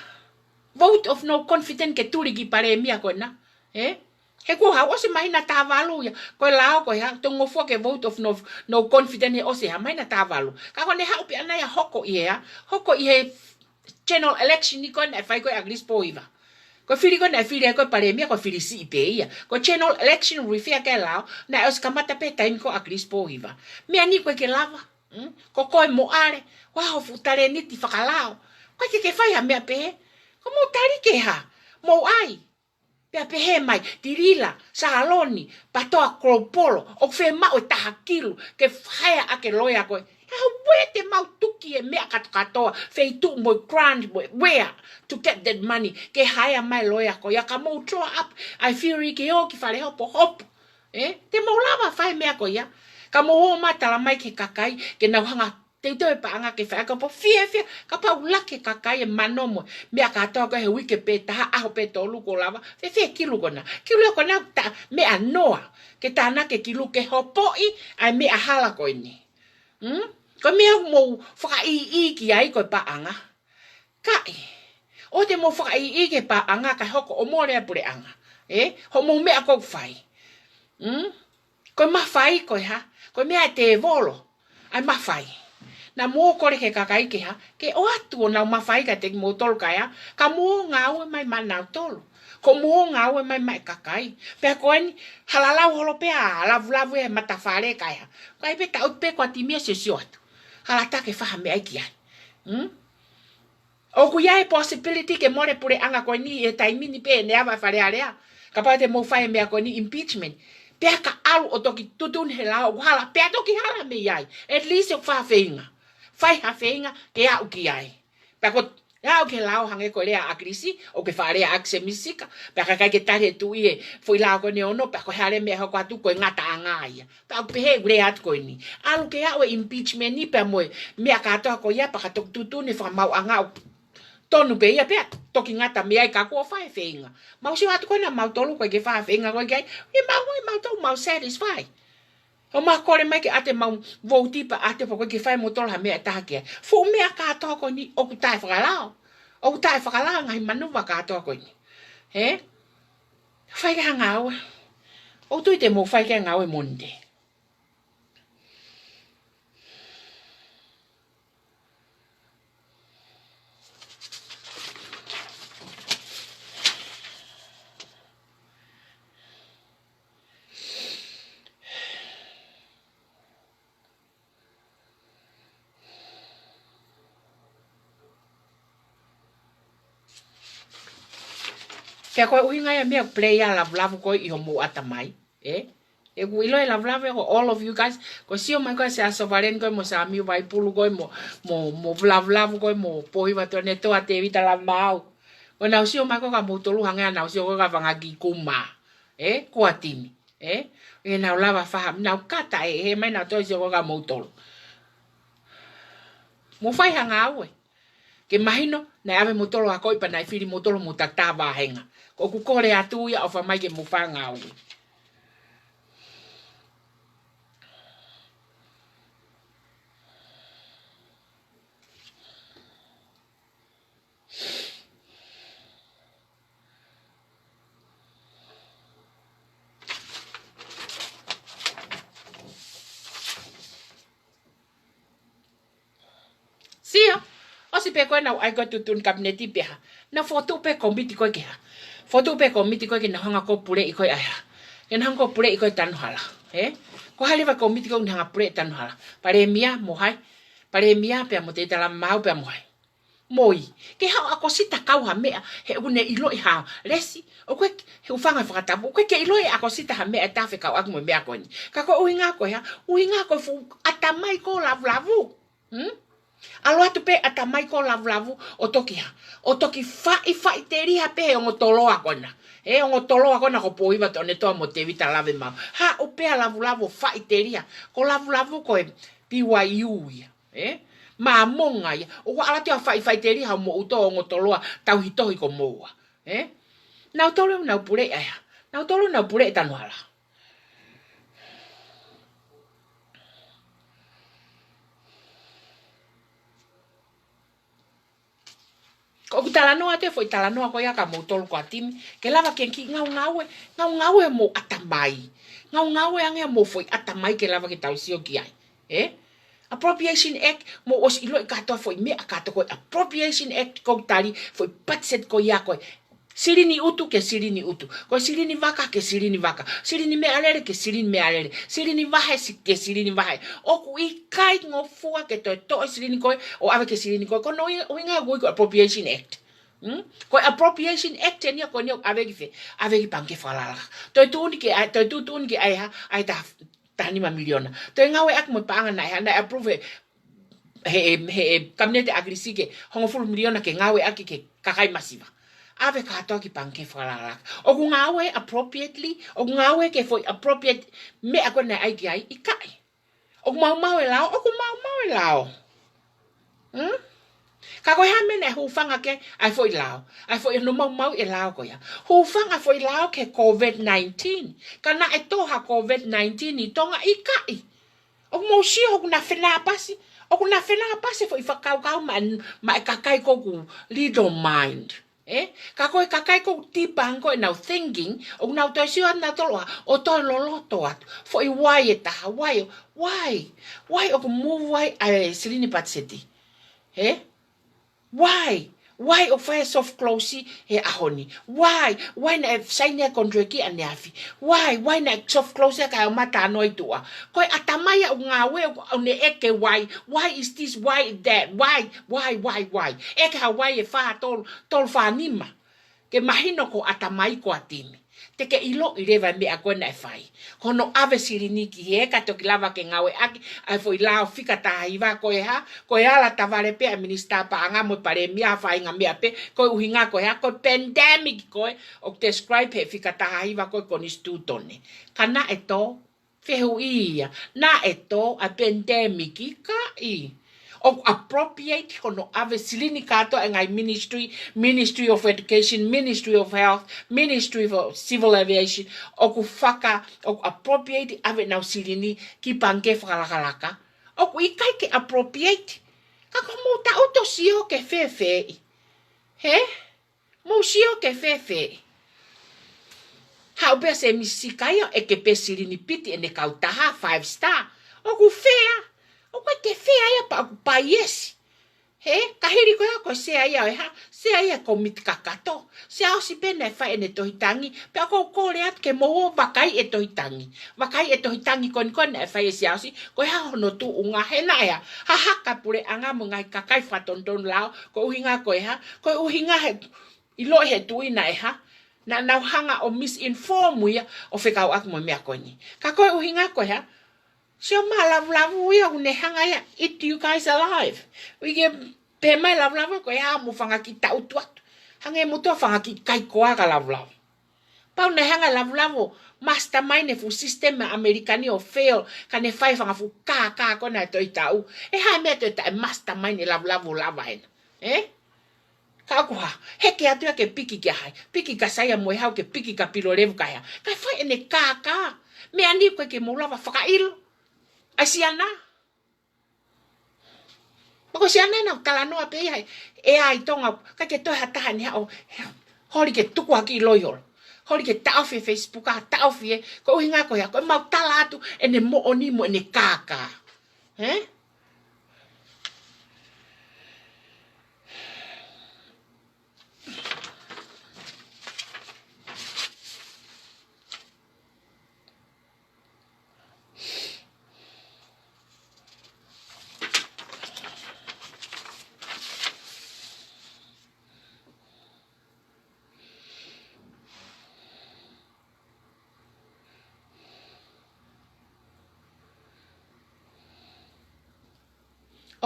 vote of no confidence ke tuli ki he Palēmia ko ena. Ē? He kuo hā, ʻosi māhina taha valu ia. Ko e lao ko e hā, tō ngofua ke vote of no, no confidence he ʻosi hā, māhina taha valu. Ka ko ʻene haʻu pē ʻana ia ʻo hoko ʻi he hā, hoko ʻi he general election ni ko ē naʻe fai ko ē ʻa ʻAkilisi Pōhiva. Ko e fili ko ē naʻe fili ai ko ē Palēmia, ko e fili siʻi pē ia. Ko e general election refer ki he lao, naʻe ʻosi kamata pē taimi ko ē ʻa ʻAkilisi Pōhiva. Meʻa ni ʻoku ʻikai ke lava. Mm? Ko koe mo ʻAle, ʻoku ʻi ai hoʻo fuʻu talēniti fakalao. ʻOku ʻikai ke ke fai ha meʻa pehē. Ko hoʻomou tali ke hā, mou ʻai. Pea pehē mai, Tilila, Saloni, Patoa Kolopolo, ʻoku fiemaʻu e taha kilu, ke hire ʻaki e loea ko ē. He ʻoku ʻikai te mau tuki e meʻa kātoa kātoa, feituʻu mo e grant mo e where to get that money, ke hire mai e loea ko ia ka mou draw up ʻa e theory ke ō ki fale hopohopo. Ē, te mou lava fai e meʻa ko ia. Ka mou ō mai ʻo tala mai ki he kakai, ke nau hanga teuteu e paʻanga ke fai, kapau fiefia, kapau ʻoku ʻuluaki e kakai ʻe mano mo e meʻa kātoa ko ē he uike pē taha, ʻaho pē tolu kuo lava, fēfē e kilu ko ena? Kilu ia ko ena ta, meʻa noa, ke tānaki e kilu ke hopoʻi ʻa e meʻa hala ko eni. Hmm? Ko e meʻa ʻoku mou fakaʻīʻī ki ai ko e paʻanga. Kaʻi, ʻoua te mou fakaʻīʻī ki he paʻanga kae hoko ʻo mole ʻa e puleʻanga. Ē, hoʻomou meʻa ʻoku fai. Hmm? Ko e mafai ko e hā, ko e meʻa ʻa e tēvolo, ʻa e mafai. Naʻa mou kole ki he kakai ke hā, ke ō atu ʻo nau mafai kiate kimoutolu kae hā, ka mou ngāue mai maʻanautolu. Ko mou ngāue mai maʻa e kakai. Pea ko eni, hala lau holo pē ʻa Lavulavu he matafale kae hā. Kae pē taʻu pē ko ē ʻa Timi ʻo sio atu. Hala tā ke fai ha meʻa ai ki ai. Hmm? ʻOku ʻi ai e possibility ke mole e puleʻanga ko eni he taimi ni pē ʻene ava ʻa Fale Alea. Kapau te mou fai e meʻa ko eni impeachment. Pea ka ʻalu ʻo toki tuʻutuʻuni he lao ʻoku hala, pea toki hala mei ai. At least ʻoku fai ha feinga. Fai ha feinga ke aʻu ki ai. Pea ko e aʻu ki he lao hangē ko e lea ʻa ʻAkilisi, ʻoku ke faʻa lea ʻaki Semisi Sika. Pea ka ʻikai ke tali ʻe he tuʻi e foʻi lao ko eni ʻe ono, pea ko e hā leva e meʻa ʻe hoko atu ko e ngataʻanga ia. Pea ʻoku pehē ʻeku lea atu ko eni. ʻAlu ke aʻu e impeachment ni pea mo e meʻa kātoa ko ia pea ka toki tuʻutuʻuni e fakamaauʻanga ʻoku tonu pē ia pea toki ngata mei ai ka kuo fai e feinga. Mau sio atu ko ena mautolu ʻoku ʻikai ke fai ha feinga ko ē ki ai. ʻE mau, ʻe mautolu mau satisfy. ʻO mau kole mai ke ʻoatu ʻemau vouti pea ʻoatu pea ʻoku ʻikai ke fai ʻe moutolu ha meʻa ʻe taha ki ai. Fuʻu meʻa kātoa ko eni ʻoku taʻe fakalao. ʻOku taʻe fakalao e ngaahi manuva kātoa ko eni. Hē? Fai ki ai ha ngāue. ʻOku ou tui te mou fai ki ai ha ngāue Monday. Ke ko e ʻuhinga ia meʻa player lavulavu ko ē ʻi homou ʻatamai. Ē? ʻOku ʻilo e lavulavu ē ko all of you guys. Ko e sio mai ko ē Siaosi Sovaleni ko ē mo Samiu Vaipulu ko ē mo, mo, mo lavulavu ko ē mo Pōhiva Tuʻanetoa, Tēvita Lavemaau. Ko ʻenau sio mai ko ē kia moutolu hangē ʻenau sio ko ē kia Fanga Kikuma. Ē? Ko Atimi. Ē? ʻE nau lava faha, nau kata ē, he mai nau toe sio ko ē kia moutolu. Mou fai ha ngāue. Ke mahino, naʻe ʻave moutolu ʻo akoʻi pea naʻe fili moutolu mo taʻe vāhenga. Ko ʻeku kole atu ia ʻofa mai ke mou fai ha ngāue. Sio, ʻosi pē ko ē naʻa nau ʻai ko ē tuʻutuʻuni kapineti pē hā. Naʻa nau fokotuʻu pē kōmiti ko ē ke hā. Fokotuʻu pē kōmiti ko ē ke nau hanga ko ē puleʻi ko ē ʻa e hā. Ke nau hanga ko ē puleʻi ko ē tanu hala. Ē? Ko e hā leva kōmiti ko ē ʻoku ne hanga puleʻi tanu hala. Palēmia mo hai. Palēmia pea mo Tēvita Lavemaau pea mo hai. Moʻi, ke haʻu ʻa ʻAkosita kau ha meʻa, he ʻoku ne ʻiloʻi ha lesi, ʻoku ʻikai ke, he ʻoku fanga fakatapu, ʻoku ʻikai ke ʻiloʻi ʻe ʻAkosita ha meʻa ʻe tafe kau ʻaki mo e meʻa ko eni. Ka ko e ʻuhinga ko e hā, ʻuhinga ko e fuʻu ʻatamai ko ē lavulavu. Hmm? ʻAlu atu pē ʻatamai ko ē lavulavu, ʻo toki hā, ʻo toki faʻifaʻiteliha pē he ongo toloa ko ena. He ongo toloa ko ena ko Pōhiva Tuʻanetoa mo Tēvita Lavemaau. Haʻu pē ʻa lavulavu ʻo faʻiteliha, ko lavulavu ko e B Y U ia. Ē? Māmonga ia. ʻOku ʻalu atu ia ʻo faʻifaʻiteliha homou tō ongo toloa tauhi tohi ko moua. Ē? Nautolu nau puleʻi ʻa e hā. Nautolu nau puleʻi tanu hala. Ko ʻeku talanoa atu e foʻi talanoa ko ia kia moutolu ko Atimi. Ke lava ke kiʻi ngaungaue, ngaungaue homou ʻatamai. Ngaungaue ange homou foʻi ʻatamai ke lava ke tau sio ki ai. Ē? Appropriation Act, mou ʻosi ʻiloʻi kātoa foʻi meʻa kātoa ko e Appropriation Act ʻoku tali foʻi budget ko ia ko e silini ʻutu ke silini ʻutu. Ko e silini vaka ke silini vaka. Silini meʻalele ke silini meʻalele. Silini vahe si-, ke silini vahe. ʻOku ʻikai ngofua ke toe toʻo e silini ko ē, ʻo ʻave ki he silini ko ē. Ko hono ʻuhi-, ʻuhinga ʻoku ui ko e Appropriation Act. Hmm? Ko e Appropriation Act eni ia ko eni ʻoku ʻave ki fē, ʻave ki Pangikē Fakalakalaka. Toe tuʻutuʻuni ke ʻai, toe tuʻutuʻuni ke ʻai ha, ʻai ha taha nima miliona. Toe ngāueʻaki mo e paʻanga naʻe hā, naʻe approve he, he, he Kapineti ʻAkilisi ke hongofulu miliona ke ngāueʻaki ki he kakai masiva. ʻAve kātoa ki Pangikē Fakalakalaka. ʻOku ngāue appropriately, ʻoku ngāue ki he foʻi appropriate meʻa ko ē naʻe ʻai ki ai, ʻikai. ʻOku maumau e lao, ʻoku maumau e lao. Hmm? Ka ko e hā e meʻa naʻe hūfanga ki ai ʻa e foʻi lao. ʻA e foʻi hono maumau e lao ko ia. Hūfanga foʻi lao ki he COVID nineteen. Ka naʻe tō ha COVID nineteen ʻi Tonga, ʻikai. ʻOku mou sio ʻoku na fenāpasi. ʻOku na fenāpasi foʻi fakakaukau maʻa, maʻa e kakai ko ē ʻoku little mind. Ē? Ka ko e kakai ko ē ʻoku tipanga ko ē ʻenau thinking, ʻoku nau toe sio atu nautolu ʻo toe loloto atu. Foʻi why e taha, why, why, why ʻoku move ai ʻa e silini patiseti. Ē? Why? Why ʻoku fai e soft close he ʻaho ni? Why? Why naʻe saini e contract ʻaneafi? Why? Why naʻe soft close ka ʻomai ʻa e talanoa ʻi tuʻa? Ko e ʻatamai ia ʻoku ngāue ʻoku ne ʻeke why? Why is this? Why is that? Why? Why? Why? Why? ʻEke ha why ʻe fā, tolu, tolu, fā, nima. Ke mahino ko e ʻatamai ko Atimi. Te ke ʻiloʻi leva e meʻa ko ē naʻe fai. Ko hono ʻave silini ki hē ka toki lava ke ngāueʻaki ʻa e foʻi lao fika taha hiva ko e hā, ko e ala tavale pē ʻa e Minisitā Paʻanga mo e Palēmia ha faʻahinga meʻa pē, ko e ʻuhinga ko e hā, ko e pandemic ko ē ʻoku describe he fika taha hiva ko ē Konisitūtone. Ka naʻe tō, fehuʻi ia, naʻe tō ʻa e pandemic? ʻIkai. ʻOku appropriate hono ʻave silini kātoa e ngaahi ministry, Ministry of Education, Ministry of Health, Ministry of Civil Aviation, ʻoku faka, ʻoku appropriate ʻave ʻenau silini ki Pangikē Fakalakalaka. ʻOku ʻikai ke appropriate. Ka ko hoʻomou taʻutu sio ke fēfē. Hē? Mou sio ke fēfē. Haʻu pē ʻa Sēmisi Sikaia ʻo ʻeke pē silini piti ʻene kautaha, five star. ʻOku fēfē. ʻOku ʻikai ke fēfē ia pea ʻoku paiesi. Hē, ka hili ko ia ko e sea ia ʻo e hā, sea ia e kōmiti kakato. Siaosi pē naʻe fai ʻene tohi tangi, pea ʻoku ou kole atu ke mou ō vakai e tohi tangi. Vakai e tohi tangi ko eni ko ē naʻe fai ʻe Siaosi, ko e hā hono tuʻunga he naʻe hā, hahaka puleʻanga mo e ngaahi kakai fakatonutonu lao, ko e ʻuhinga ko e hā, ko e ʻuhinga he ʻiloʻi he tuʻi naʻe hā, Naʻa nau hanga ʻo misinform ia ʻo fekauʻaki mo e meʻa ko eni. Ka ko e ʻuhinga ko e hā? Sio mai, lavulavu ia ʻoku ne hanga ia eat you guys alive. Uike pē mai lavulavu ko e hā, mo fanga kiʻi taʻutu atu. Hangē mo e fanga kiʻi kaikoa ka lavulavu. Pau naʻe hanga lavulavu mastermind e fuʻu system ʻa ʻAmelika ni ʻo fail, ka ne fai fanga fuʻu kākā ko ena ʻe toe taʻu. ʻE hā e meʻa toe taʻe mastermind e lavulavu lava ena. Ē? Ka ʻoku hā, heke atu ia ke piki kia hai, piki kia Saia Moehau, ke piki kia Pilolevu, ka hā. Kae fai ʻene kākā. Meʻa ni ʻoku ʻikai ke mou lava fakaʻilo. ʻAi siana. Pea ko siana ena ʻoku talanoa pē ia he, ʻe ʻi ai Tonga, ʻikai ke toe ha taha ne haʻu ʻo holi ke tuku ha kiʻi loi holo. Holi ke taʻofi e Facebook, ʻa taʻofi e, ko e ʻuhinga ko e hā, ko ʻemau tala atu ʻene moʻoni mo ʻene kākā. Ē?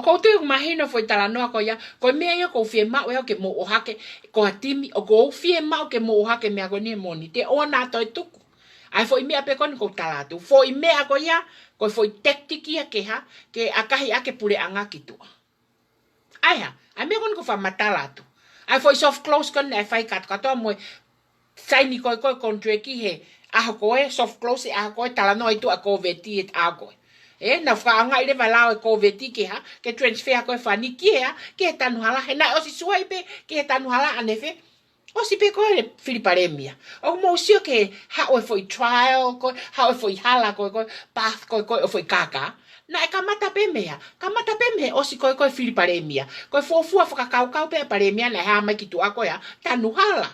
ʻOku ou tui ʻoku mahino foʻi talanoa ko ia, ko e meʻa ia ʻoku ou fiemaʻu ʻe au ke mou ʻohake, ko ha timi, ʻoku ou fiemaʻu ke mou ʻohake meʻa ko eni he Mōnite, ʻoua naʻa toe tuku. ʻA e foʻi meʻa pē ko eni ʻoku ou tala atu. Foʻi meʻa ko ia, ko e foʻi tactic ia ke hā, ke ʻakahi ʻaki e puleʻanga ki tuʻa. ʻA e hā, ʻa e meʻa ko eni ʻoku ou fakamatala atu. ʻA e foʻi soft close ko eni naʻe fai kātoa kātoa mo e saini ko ē ko ē contract he ʻaho ko ē, soft close he ʻaho ko ē, talanoa ʻi tuʻa COVID he ʻaho ko ē. Ē, naʻa ku fakaʻaongaʻi leva e lao e COVID ke hā, ke transfer ko ē fani ki he hā, ki he tanu hala, he naʻe ʻosi suai pē, ki he tanu hala ʻanefe, ʻosi pē ko ē fili palēmia. ʻOku mou sio ki he haʻu e foʻi trial ko ē, haʻu e foʻi hala ko ē ko ē, path ko ē ko ē ʻo e foʻi kākā. Naʻe kamata pē mei hā, kamata pē mei he ʻosi ko ē ko ē fili palēmia. Ko e fuofua fakakaukau pē ʻa e palēmia naʻe hā mai ki tuʻa ko e hā, tanu hala.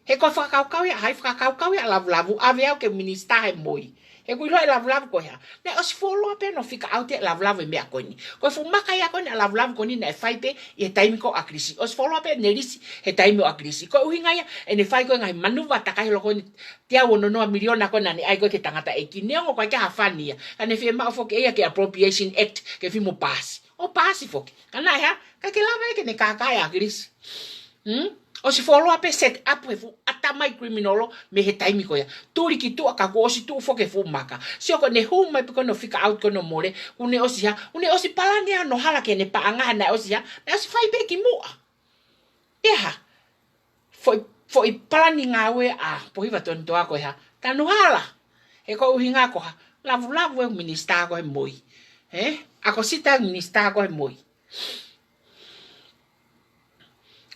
He ko e fakakaukau ia, hai fakakaukau ia ʻa lavulavu, ʻave au ke minisitā he MOI. He ʻoku ʻiloa e lavulavu ko e hā. Naʻe ʻosi fuoloa pē hono fika ʻaute ʻe lavulavu e meʻa ko eni. Ko e fuʻu maka ia ko eni ʻa lavulavu ko eni naʻe fai pē ʻi he taimi ko ē ʻo ʻAkilisi. ʻOsi fuoloa pē ʻene lisi he taimi ʻo ʻAkilisi. Ko e ʻuhinga ia ʻene fai ko ē ngaahi manuva takai holo ko eni teau ono noa miliona ko ē naʻa ne ʻai ko ē ki he tangataʻeiki. Neongo ʻoku ʻikai ke ha fani ia. Ka ne fiemaʻu foki ʻe ia ki he Appropriation Act ke fai mo paasi. ʻO paasi foki. Ka naʻe hā, ʻikai ke lava ia ke ne kākā ʻa ʻAkilisi. Hmm? ʻOsi fuoloa pē set up he fuʻu ʻatamai criminal mei he taimi ko ia. Tuli ki tuʻa ka kuo ʻosi tuʻu foki e fuʻu maka. Sio ko ʻene hū mai pē ko ē hono fika ʻaute ko ē hono mole, kuo ne ʻosi hā, kuo ne ʻosi palani hono hala ki heʻene paʻanga he naʻe ʻosi hā, naʻe ʻosi fai pē kimuʻa. ʻE hā, foʻi, foʻi palani ngāue ʻa Pohiva Tonitoa ko e hā, tanu hala. He ko e ʻuhinga ko e hā, lavulavu e minisitā ko ē he MOI. Ē? ʻAkosita e minisitā ko ē he MOI.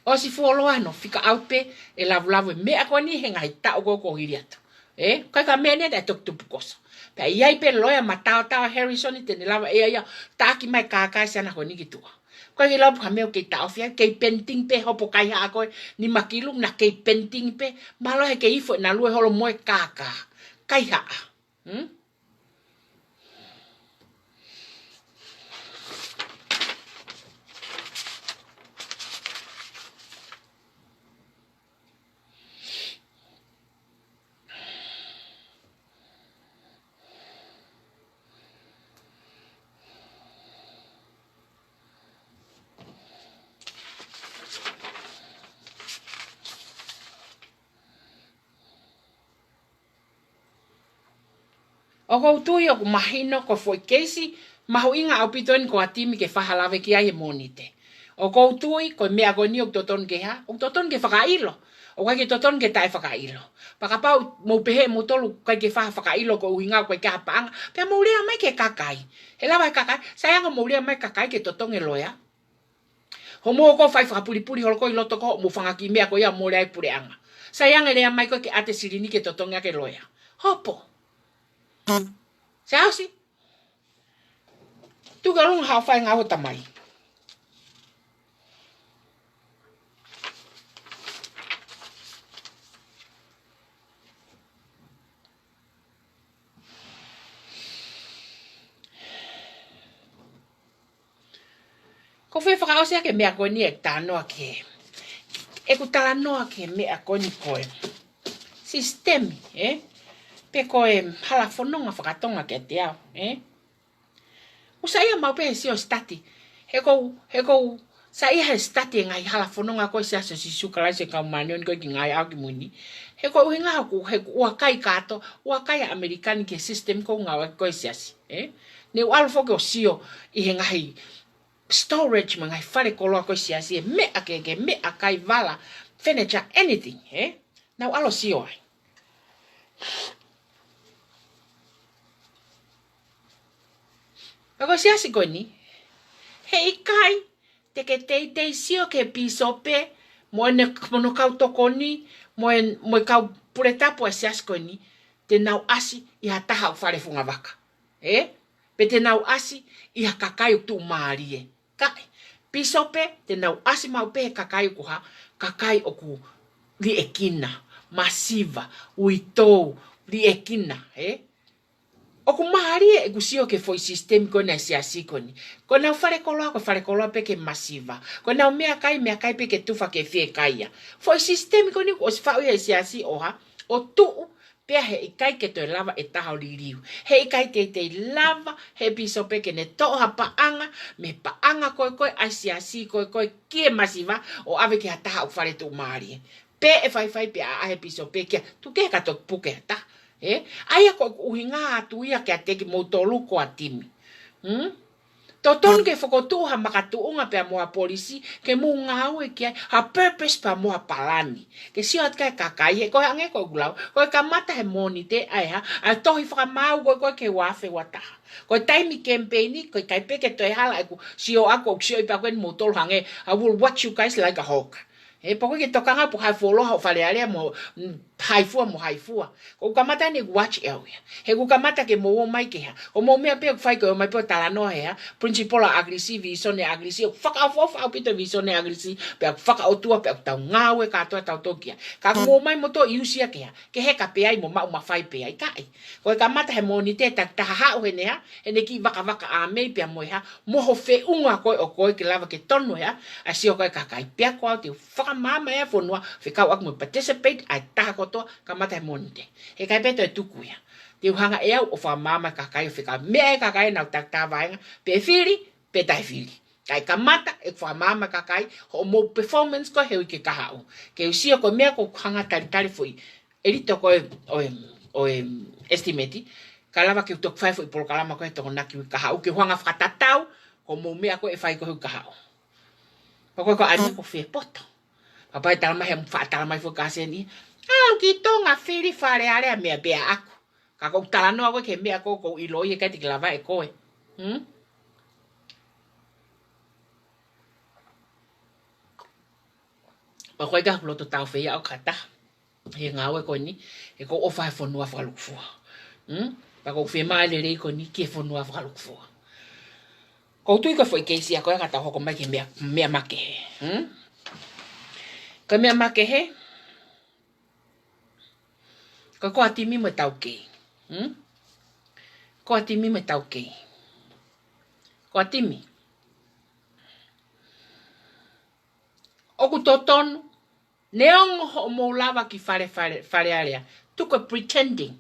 ʻOsi fuoloa hono fika ʻaute pē ʻe lavulavu e meʻa ko eni he ngaahi taʻu ko ē kuo hili atu. Ē, ʻikai ko ha meʻa ni naʻe toki tupukoso. Pea ʻi ai pē loea mataotao Harrison te ne lava ʻe ia ia ʻo taʻaki mai e kākā ʻa e siana ko eni ki tuʻa. ʻIkai ke lava pu ha meʻa ʻoku kei taʻofi ai, kei pending pē hopo kaihaʻa ko ē nima kilu, naʻa kei pending pē, mālō he kei ifo ʻena lue holo mo e kākā. Kaihaʻa. Hmm? ʻOku ou tui ʻoku mahino ko e foʻi keisi mahuʻinga ʻaupito eni ko ha timi ke fai ha lave ki ai he Mōnite. ʻOku ou tui ko e meʻa ko eni ʻoku totonu ke hā, ʻoku totonu ke fakaʻilo. ʻOku ʻikai ke totonu ke taʻefakaʻilo. Pea kapau mou pehē ʻe moutolu ʻikai ke fai ha fakaʻilo ko e ʻuhinga ʻoku ʻikai ke ʻi ai ha paʻanga, pea mou lea mai ki he kakai. He lava he kakai, sai ange mou lea mai ki he kakai ke totongi e loea. Hoʻomou ō ʻo fai fakapulipuli holo ko ē ʻi loto ko ē hoʻomou fanga kiʻi meʻa ko ia ʻo mole ai e puleʻanga. Sai ange lea mai ko ē ke ʻoatu e silini ke totongi ʻaki e loea. Hopo. Sai ʻosi. Tuku ʻolunga haʻo fai e ngāue ho tamai. Ko e fakaʻosi ʻaki e meʻa ko eni ʻeku talanoa ki he, ʻeku talanoa ki he meʻa ko eni ko e sisitemi, ē? Pe ko e hala fononga fakatonga kiate au, ē? ʻOku saiʻia maʻu pē he sio study. He ʻoku ou, he ʻoku ou saiʻia he study e ngaahi hala fononga ko ē Siasi ʻo Sīsū Kalaisi ʻo e Kau Māʻoniʻoni ko ē ki he ngaahi ʻaho kimui ni. He ko e ʻuhinga ʻoku, he ʻoku ʻikai kātoa, ʻikai ʻa ʻAmelika ni ki he sisitemi ko ē ʻoku ngāueʻaki ko ē ʻe he Siasi, ē? Ne u ʻalu foki ʻo sio ʻi he ngaahi storage mo e ngaahi fale koloa ko ē ʻa e Siasi, e meʻa kehekehe, meʻakai, vala, furniture, anything, ē? Naʻá ku ʻalu ʻo sio ai. Pea ko e Siasi ko eni, heʻikai te ke teitei sio ki he pīsope, mo ʻene, mo hono kau tokoni, mo e, mo e kau puletapu ʻa e Siasi ko eni, te nau ʻasi ʻi ha taha ʻoku fale fungavaka. Ē? Pe te nau ʻasi ʻi ha kakai ʻoku tuʻumālie. ʻIkai. Pīsope, te nau ʻasi maʻu pē he kakai ʻoku hā, kakai ʻoku liʻekina, masiva, uitou, liʻekina, ē? ʻOku mālie ʻeku sio ki he foʻi sisitemi ko ena ʻa e Siasi ko eni. Ko ʻenau fale koloa, ko e fale koloa pē ki he masiva. Ko ʻenau meʻakai, meʻakai pē ki he tufa ke fiekaia. Foʻi sisitemi ko eni kuo ʻosi faʻu ia ʻe he Siasi ʻo hā, ʻo tuʻu, pea heʻikai ke toe lava ʻe ha taha ʻo liliu. Heʻikai teitei lava ʻe he pīsope ke ne toʻo ha paʻanga mei he paʻanga ko ē ko ē ʻa e Siasi ko ē ko ē ki he masiva ʻo ʻave ki ha taha ʻoku fale tuʻumālie. Pe ʻe faifai pē ʻa e pīsope ke tuku ke ka toki puke ha taha. Ē? ʻA ia ko e ʻuhinga atu ia kiate kimoutolu ko Atimi. Hmm? Totonu ke fokotuʻu ha makatuʻunga pea mo ha polisi ke mou ngāue ki ai, ha purpose pea mo ha palani. Ke sio atu ki ai e kakai, he ko e hangē ko ʻeku lau, ko e kamata he Mōnite ʻa e hā, ʻa e tohi fakamaau ko ē ko ē ki he ua afe ua taha. Ko e taimi kemipeini, ko e ʻikai pē ke toe hala ʻeku sio ʻaku, ʻoku sio ʻi pē ʻaku eni moutolu hangē, I will watch you guys like a hawk. Ē, pea ko e ke tokanga pe ko hai fuoloa hoʻo Fale Alea mo, mm, hai fua mo hai fua. Ko ʻeku kamata eni ʻeku watch ʻe au ia. He ʻoku kamata ke mou ō mai ke hā. Ko hoʻomou meʻa pē ʻoku fai ko e ō mai pē ʻo talanoa he hā. Principal ʻa ʻAkilisi, vīsone ʻa ʻAkilisi, ʻoku fakaʻofoʻofa ʻaupito e vīsone ʻa ʻAkilisi, pea ʻoku fakaʻotua, pea ʻoku tau ngāue kātoa tautolu ki ai. Ka ʻoku mou ō mai moutolu ʻo ʻusia ke hā. Ke heka pē ai mo maʻu mafai pē ai, ʻikai. Ko e kamata he Mōnite, takitaha haʻu heʻene hā, heʻene kiʻi vakavaka ʻa mei pea mo e hā, mo ho feʻunga ko ē ʻo ko ē ke lava ke tonu he hā, ʻa e sio ko ē kakai. Pea ko au te u fakamaama e fonua, fekauʻaki mo e participate ʻa e taha kotoa, kamata he Mōnite. Heʻikai pē toe tuku ia. Te u hanga ʻe au ʻo fakamaama e kakai ʻo fekau. Meʻa e kakai ʻenau takitaha vaenga, pe fili, pe taʻefili. Kae kamata ʻeku fakamaama e kakai, hoʻomou performance ko ē he uike kahaʻu. Ke u sio ko e meʻa ʻoku ou hanga talitali foʻi ʻelito ko ē ʻo e, ʻo e estimate, ka lava ke u toki fai foʻi polokalama ko ē he Tokonaki uike kahaʻu, ke u hanga fakatatau, ko hoʻomou meʻa ko ē ʻe fai ko ē he uike kahaʻu. Pea ko e ko ʻani ko fē poto. Pea pea talamai he faʻa talamai foʻi kaseni. ʻAlu ki Tonga fili Fale Alea meʻa pē ʻaʻaku. Ka ʻoku ou talanoa ko ē ki he meʻa ko ē ʻoku ou ʻiloʻi ʻe ʻikai te ke lava ʻe koe. Hmm? Pea ko e ka loto tau fē ia ʻo kata. He ngāue ko eni, he ʻoku ou ʻofa he fonua fakalūkufua. Hmm? Pea ʻoku ou fiemaʻu e lelei ko eni ki he fonua fakalūkufua. ʻOku ou tui ko e foʻi keisi ia ko ē ka tau hoko mai ki he meʻa, meʻa makehe. Hmm? Ko e meʻa makehe, ko, ko Atimi mo e taukei. Hmm? Ko Atimi mo e taukei. Ko Atimi. ʻOku totonu, neongo hoʻomou lava ki Fale, Fale, Fale Alea. Tuku e pretending.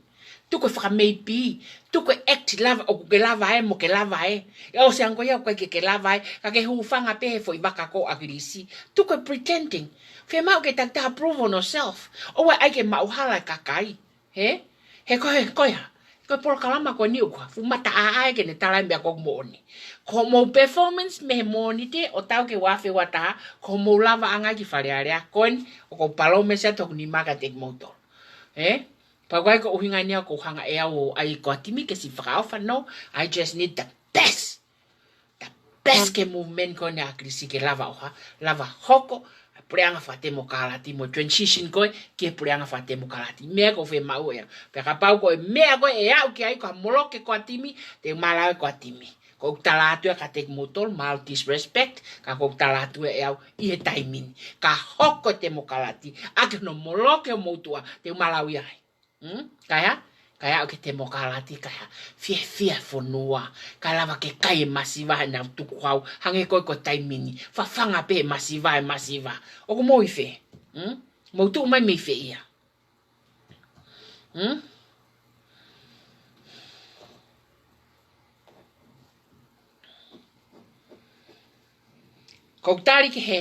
Tuku e fakameipī. Tuku e act lava, ʻoku ke lava ē, mo ke lava ē. ʻE ʻosi ange ko ia ʻoku ʻikai ke ke lava ē. Ka ke hūfanga pē he foʻi vaka ko ē ʻo ʻAkilisi. Tuku e pretending. Fiemaʻu ke takitaha prove on yourself. ʻOua ʻai ke maʻu hala e kakai. Hē? He ko e, ko e hā. Ko e polokalama ko eni ʻoku hā. Fuʻu mataʻāʻā ia ke ne tala e meʻa ko ē ʻoku moʻoni. Ko hoʻomou performance mei he Mōnite ʻo tau ki he ua afe ua taha, ko hoʻomou lavaʻanga ki Fale Alea. Ko eni, ʻoku ou palōmesi atu hoku nima kiate kimoutolu. Ē? Pea ko e ko e ʻuhinga eni ia ʻoku ou hanga ʻe au ʻo ʻai ko Atimi ke siʻi fakaʻofa, no, I just need the best. The best ki he movement ko eni ʻa ʻAkilisi ke lava ʻo hā, lava hoko ʻa e puleʻanga fakatemokalati mo e transition ko ē ki he puleʻanga fakatemokalati. Meʻa ʻoku ou fiemaʻu ʻe au. Pea kapau ko e meʻa ko ē ʻe aʻu ki ai ko ha moloke ko Atimi, te u mālō ʻe ko Atimi. ʻOku ou tala atu ia kiate kimoutolu, mālō disrespect, ka ʻoku ou tala atu ʻe au ʻi he taimi ni. Ka hoko e temokalati, ʻaki hono moloke ʻo e motuʻa, te u mālō ia ai. Hmm? Kae hā? Kae aʻu ki he temokalati, kae hā? Fiefia e fonua, kae lava ke kai e masiva heʻenau tukuhau, hangē ko e ko e taimi ni, fafanga pē e masiva, e masiva. ʻOku mou ʻi fē? Hmm? Mou tuʻu mai mei fē ia? Hmm? Ko e tali ki he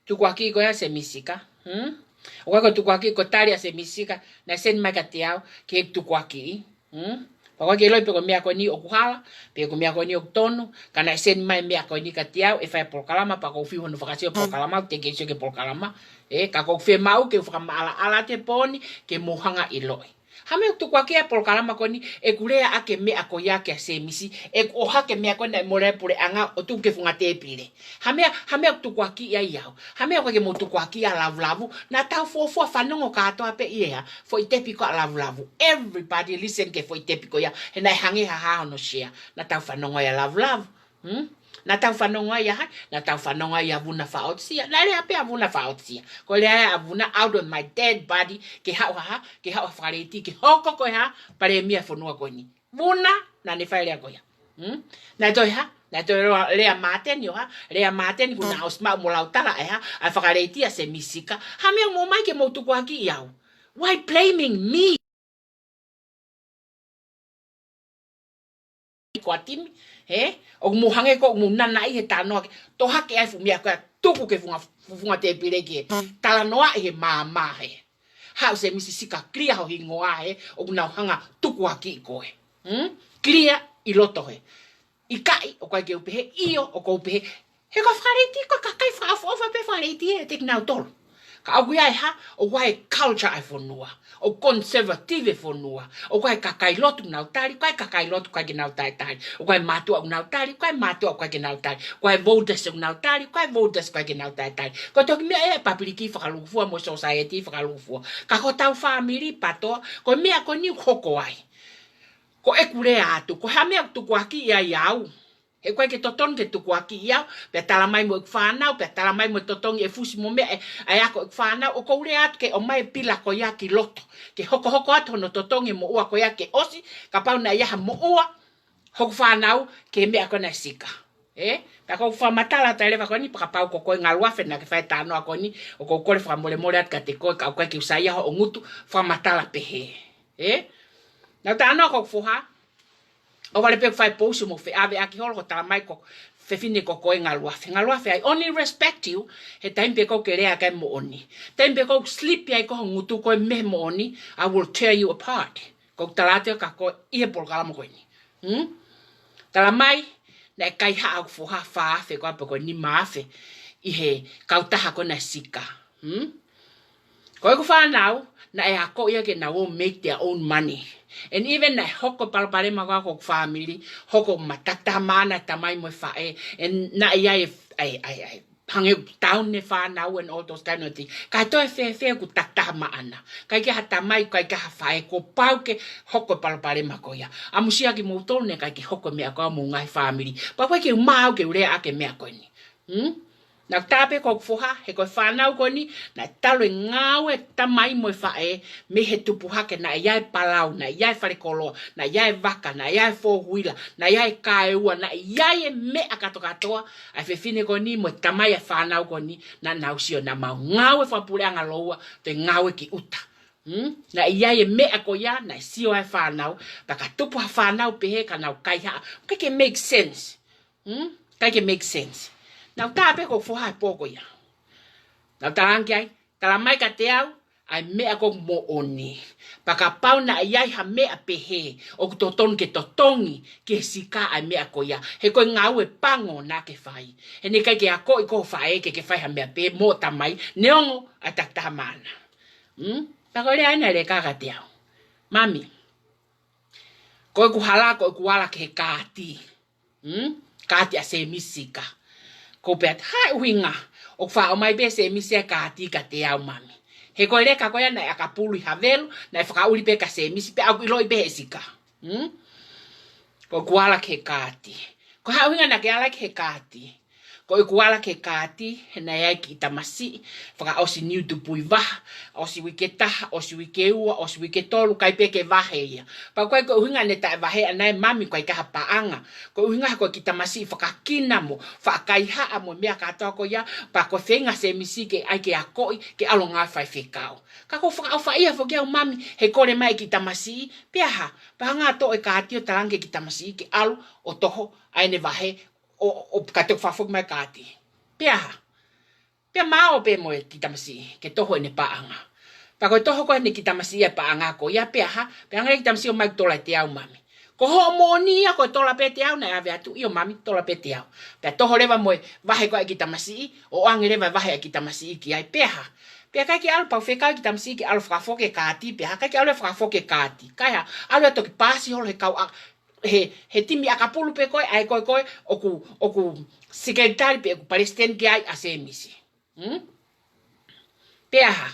tukuakiʻi ko ia ʻa Sēmisi Sika. Hmm? ʻOku ʻikai ko e tukuakiʻi, ko e tali ʻa Sēmisi Sika naʻe send mai kiate au ki he tukuakiʻi. Hmm? Pea ʻoku ʻikai ke u ʻilo pe ko e meʻa ko eni ʻoku hala, pe ko e meʻa ko eni ʻoku tonu, ka naʻe send mai e meʻa ko eni kiate au, ʻe fai e polokalama, pea ʻoku ou fiu hono fakasio e polokalama, ʻoku teʻeki ke u sio ki he polokalama. Ē, ka ʻoku ou fiemaʻu ke u fakamaʻalaʻala atu he pō ni, ke mou hanga ʻo ʻiloʻi. Ha meʻa ʻoku tukuakiʻi ai e polokalama ko eni, ʻeku lea ʻaki e meʻa ko ia kia Sēmisi, ʻeku ʻohake e meʻa ko ena ʻi he mole puleʻanga ʻo tuku ki he funga tēpile. Ha meʻa, ha meʻa ʻoku tukuakiʻi ai au. Ha meʻa ʻoku ʻikai ke mou tukuakiʻi ʻa Lavulavu, naʻa tau fuofua fanongo kātoa pē ʻi he foʻi tepi ko ia ʻa Lavulavu. Everybody listen ki he foʻi tepi ko ia, he naʻe hangē ha hā hono share. Naʻa tau fanongo ai ʻa Lavulavu. Hmm? Naʻa tau fanongo ai ʻa hai? Naʻa tau fanongo ai ʻa Vuna Faʻosia. Naʻe lea pē ʻa Vuna Faʻosia. Ko e lea ʻa Vuna, "Out of my dead body, ke haʻu ha hā, ke haʻu ha fakaleiti, ke hoko ko e hā, palēmia e fonua ko eni." Vuna, naʻa ne fai e lea ko ia. Hmm? Naʻe toe hā? Naʻe toe lea, lea ʻa Māteni ʻo hā? Lea ʻa Māteni kuo na ʻosi maʻu mo Lautala e hā, ʻa e fakaleiti ʻa Sēmisi Sika. Ha meʻa ʻoku mou ʻomai ke mou tukuakiʻi au. Why blaming me? Ko e timi, ē? ʻOku mou hangē ko ʻoku mou nanaʻi he talanoa ke toʻo hake ai e fuʻu meʻa ko ia, tuku ki he funga, funga tēpile ke talanoaʻi he maama he. Haʻu Sēmisi Sika, clear ho hingoa he, ʻoku nau hanga ʻo tukuakiʻi koe. Hmm? Clear ʻi loto he. ʻIkai, ʻoku ʻikai ke u pehē, ʻio, ʻoku ou pehē, he ko e fakaleiti, ko e kakai fakaʻofoʻofa pē fakaleiti ʻiate kinautolu. Ka ʻoku ʻi ai e hā, ʻoku ʻi ai e culture ʻa e fonua, ʻoku conservative e fonua, ʻoku ʻi ai e kakai lotu ʻoku nau tali, ʻoku ʻi ai e kakai lotu ʻoku ʻikai ke nau taʻetali, ʻoku ʻi ai e mātuʻa ʻoku nau tali, ʻoku ʻi ai e mātuʻa ʻoku ʻikai ke nau tali, ʻoku ʻi ai e voters ʻoku nau tali, ʻoku ʻi ai e voters ʻoku ʻikai ke nau taʻetali. Ko e toki meʻa ē ʻa e pāpiliki fakalūkufua mo e society fakalūkufua. Ka ko hotau fāmili PTOA, ko e meʻa ko eni ʻoku hoko ai. Ko ʻeku lea atu, ko e hā e meʻa ʻoku tukuakiʻi ai au. He ʻoku ʻikai ke totonu ke tukuakiʻi au, pea tala mai mo ʻeku fānau, pea tala mai mo e totongi e fusi mo e meʻa ē, ʻa e ako ʻeku fānau, ʻoku ou lea atu ke ʻomai e pila ko ia ki loto. Ke hokohoko atu hono totongi e moʻua ko ia ke ʻosi, kapau naʻe ʻi ai ha moʻua hoku fānau ki he meʻa ko ena ʻa Sika. Ē? Pea ʻoku ou fakamatala atu e leva ko eni, pea kapau ko koe Ngaluafe naʻa ke fai e talanoa ko eni, ʻoku ou kole fakamolemole atu kiate koe, ka ʻoku ʻikai ke u saiʻia hoʻo ngutu, fakamatala pehē. Ē? Naʻa ku talanoa ki hoku foha, ʻoua leva pē ke fai post mo feʻaveʻaki holo ko e tala mai ko e fefine ko koe Ngaluafe. Ngaluafe, I only respect you he taimi pē ʻoku ke lea ki ai e moʻoni. Taimi pē ʻoku sleep ai ko ho ngutu ko ē mei he moʻoni, I will tear you apart. ʻOku ou tala atu kia koe ʻi he polokalama ko eni. Hmm? Tala mai, naʻe kaihaʻa hoku foha fā afe ko ē pe ko e nima afe ʻi he kautaha ko ena ʻa Sika. Hmm? Ko ʻeku fānau, naʻe akoʻi ia ke nau ō make their own money. And even naʻe hoko e palopalema ko ē ʻa hoku fāmili, hoko ma takitaha maʻana e tamai mo e faʻē, and naʻe ʻi ai e, ʻai, ʻai, ʻai, hangē ʻoku down e fānau and all those kind of things. Kae toe fēfē ʻoku takitaha maʻana. ʻIkai ke ʻi ai ha tamai, ʻikai ke ʻi ai ha faʻē, kuo pau ke hoko e palopalema ko ia. ʻAmusia kimoutolu naʻe ʻikai ke hoko e meʻa ko ia ʻi homou ngaahi fāmili. Pea ʻoku ʻikai ke u maau ke u lea ʻaki e meʻa ko eni. Hmm? Naʻa ku tā pē ki hoku foha, he ko e fānau ko eni, naʻe talu e ngāue e tamai mo e faʻē, mei he tupu hake naʻe ʻi ai e palau, naʻe ʻi ai e falekoloa, naʻe ʻi ai e vaka, naʻe ʻi ai e four wheeler, naʻe ʻi ai e kaeua, naʻe ʻi ai e meʻa kātokātoa ʻa e fefine ko eni mo e tamai ʻa e fānau ko eni, naʻa nau sio naʻa mau ngāue fakapuleʻanga loua, toe ngāue ki ʻuta. Hmm? Naʻe ʻi ai e meʻa ko ia, naʻe sio ai e fānau, pea ka tupu ha fānau pehē ka nau kaihaʻa, ʻoku ʻikai ke make sense. Hmm? ʻIkai ke make sense. Naʻa ku tā pē ki hoku foha he pō ko ia. Naʻa ku talaange ki ai, tala mai kiate au ʻa e meʻa ko ē ʻoku moʻoni. Pea kapau naʻe ʻi ai ha meʻa pehē ʻoku totonu ke totongi ki he Sika ʻa e meʻa ko ia. He ko e ngāue pango naʻa ke fai. He naʻe ʻikai ke akoʻi koe ʻe ho faʻē ke ke fai ha meʻa pehē mo e tamai, neongo ʻa e takitaha maʻana. Hmm? Pea ko e lea ena ʻa e leka kiate au. Mami, ko ʻeku hala, ko ʻeku ala ki he kaati. Hmm? Kaati ʻa Sēmisi Sika. Ko e pehē atu, ha ʻuhinga ʻoku faʻa ʻomai pē ʻe Sēmisi e kaati kiate au, Mami. He ko e leka ko ia naʻe ʻakapulu ʻi Havelu, naʻe fakaʻuli pē kia Sēmisi, pea ʻoku ʻiloʻi pē ʻe Sika. Hmm? Ko ʻeku ala ki he kaati. Ko e hā e ʻuhinga naʻa ke ala ki he kaati? Ko ʻeku ala ki he kaati, he naʻe ʻi ai e kiʻi tamasiʻi fakaʻosi niu tupui vaha, ʻosi uike ʻe taha, ʻosi uike ʻe ua, ʻosi uike ʻe tolu, ʻikai pē ke vahe ia. Pea ʻoku ʻikai ko e ʻuhinga ʻene taʻevahe ʻana ʻe Mami, ʻoku ʻikai ha paʻanga. Ko e ʻuhinga he ko e kiʻi tamasiʻi fakakina mo fakakaihaʻa mo e meʻa kātoa ko ia, pea ko e feinga ʻa Sēmisi ke ʻai ke akoʻi ke ʻalu ʻo ngāue faifekau. Ka ʻoku ou fakaʻofaʻia foki au Mami, he kole mai e kiʻi tamasiʻi, pea hā, pea hanga ʻo toʻo e kaati ʻo talaange ki he kiʻi tamasiʻi ke ʻalu ʻo toho ʻa ʻene vahe, ʻo, ʻo ka te fakafoki mai e kaati. Pea hā, pea mao pē mo e kiʻi tamasiʻi ke toho ʻene paʻanga. Pea ko e toho ko ē ʻene kiʻi tamasiʻi ʻa e paʻanga ko ia, pea hā, pea hanga e kiʻi tamasiʻi ʻo ʻomai e tola ʻe teau Mami. Ko hoʻo moʻoni ia, ko e tola pē ʻe teau naʻe ʻave atu, ʻio Mami, tola pē ʻe teau. Pea toho leva mo e vahe ko ē ʻa e kiʻi tamasiʻi, ʻoange leva e vahe ʻa e kiʻi tamasiʻi ki ai, pea hā. Pea ʻikai ke ʻalu, pea u fekau e kiʻi tamasiʻi ke ʻalu ʻo fakafoki e kaati, pea hā, ʻikai ke ʻalu ia ʻo fakafoki e kaati. Kae hā, ʻalu ia ʻo toki paasi holo he kau ʻa, he, he timi ʻakapulu pē ko ē, ʻa ē ko ē ko ē ʻoku, ʻoku sekelitali pe ʻoku palesiteni ki ai ʻa Sēmisi. Hmm? Pea hā,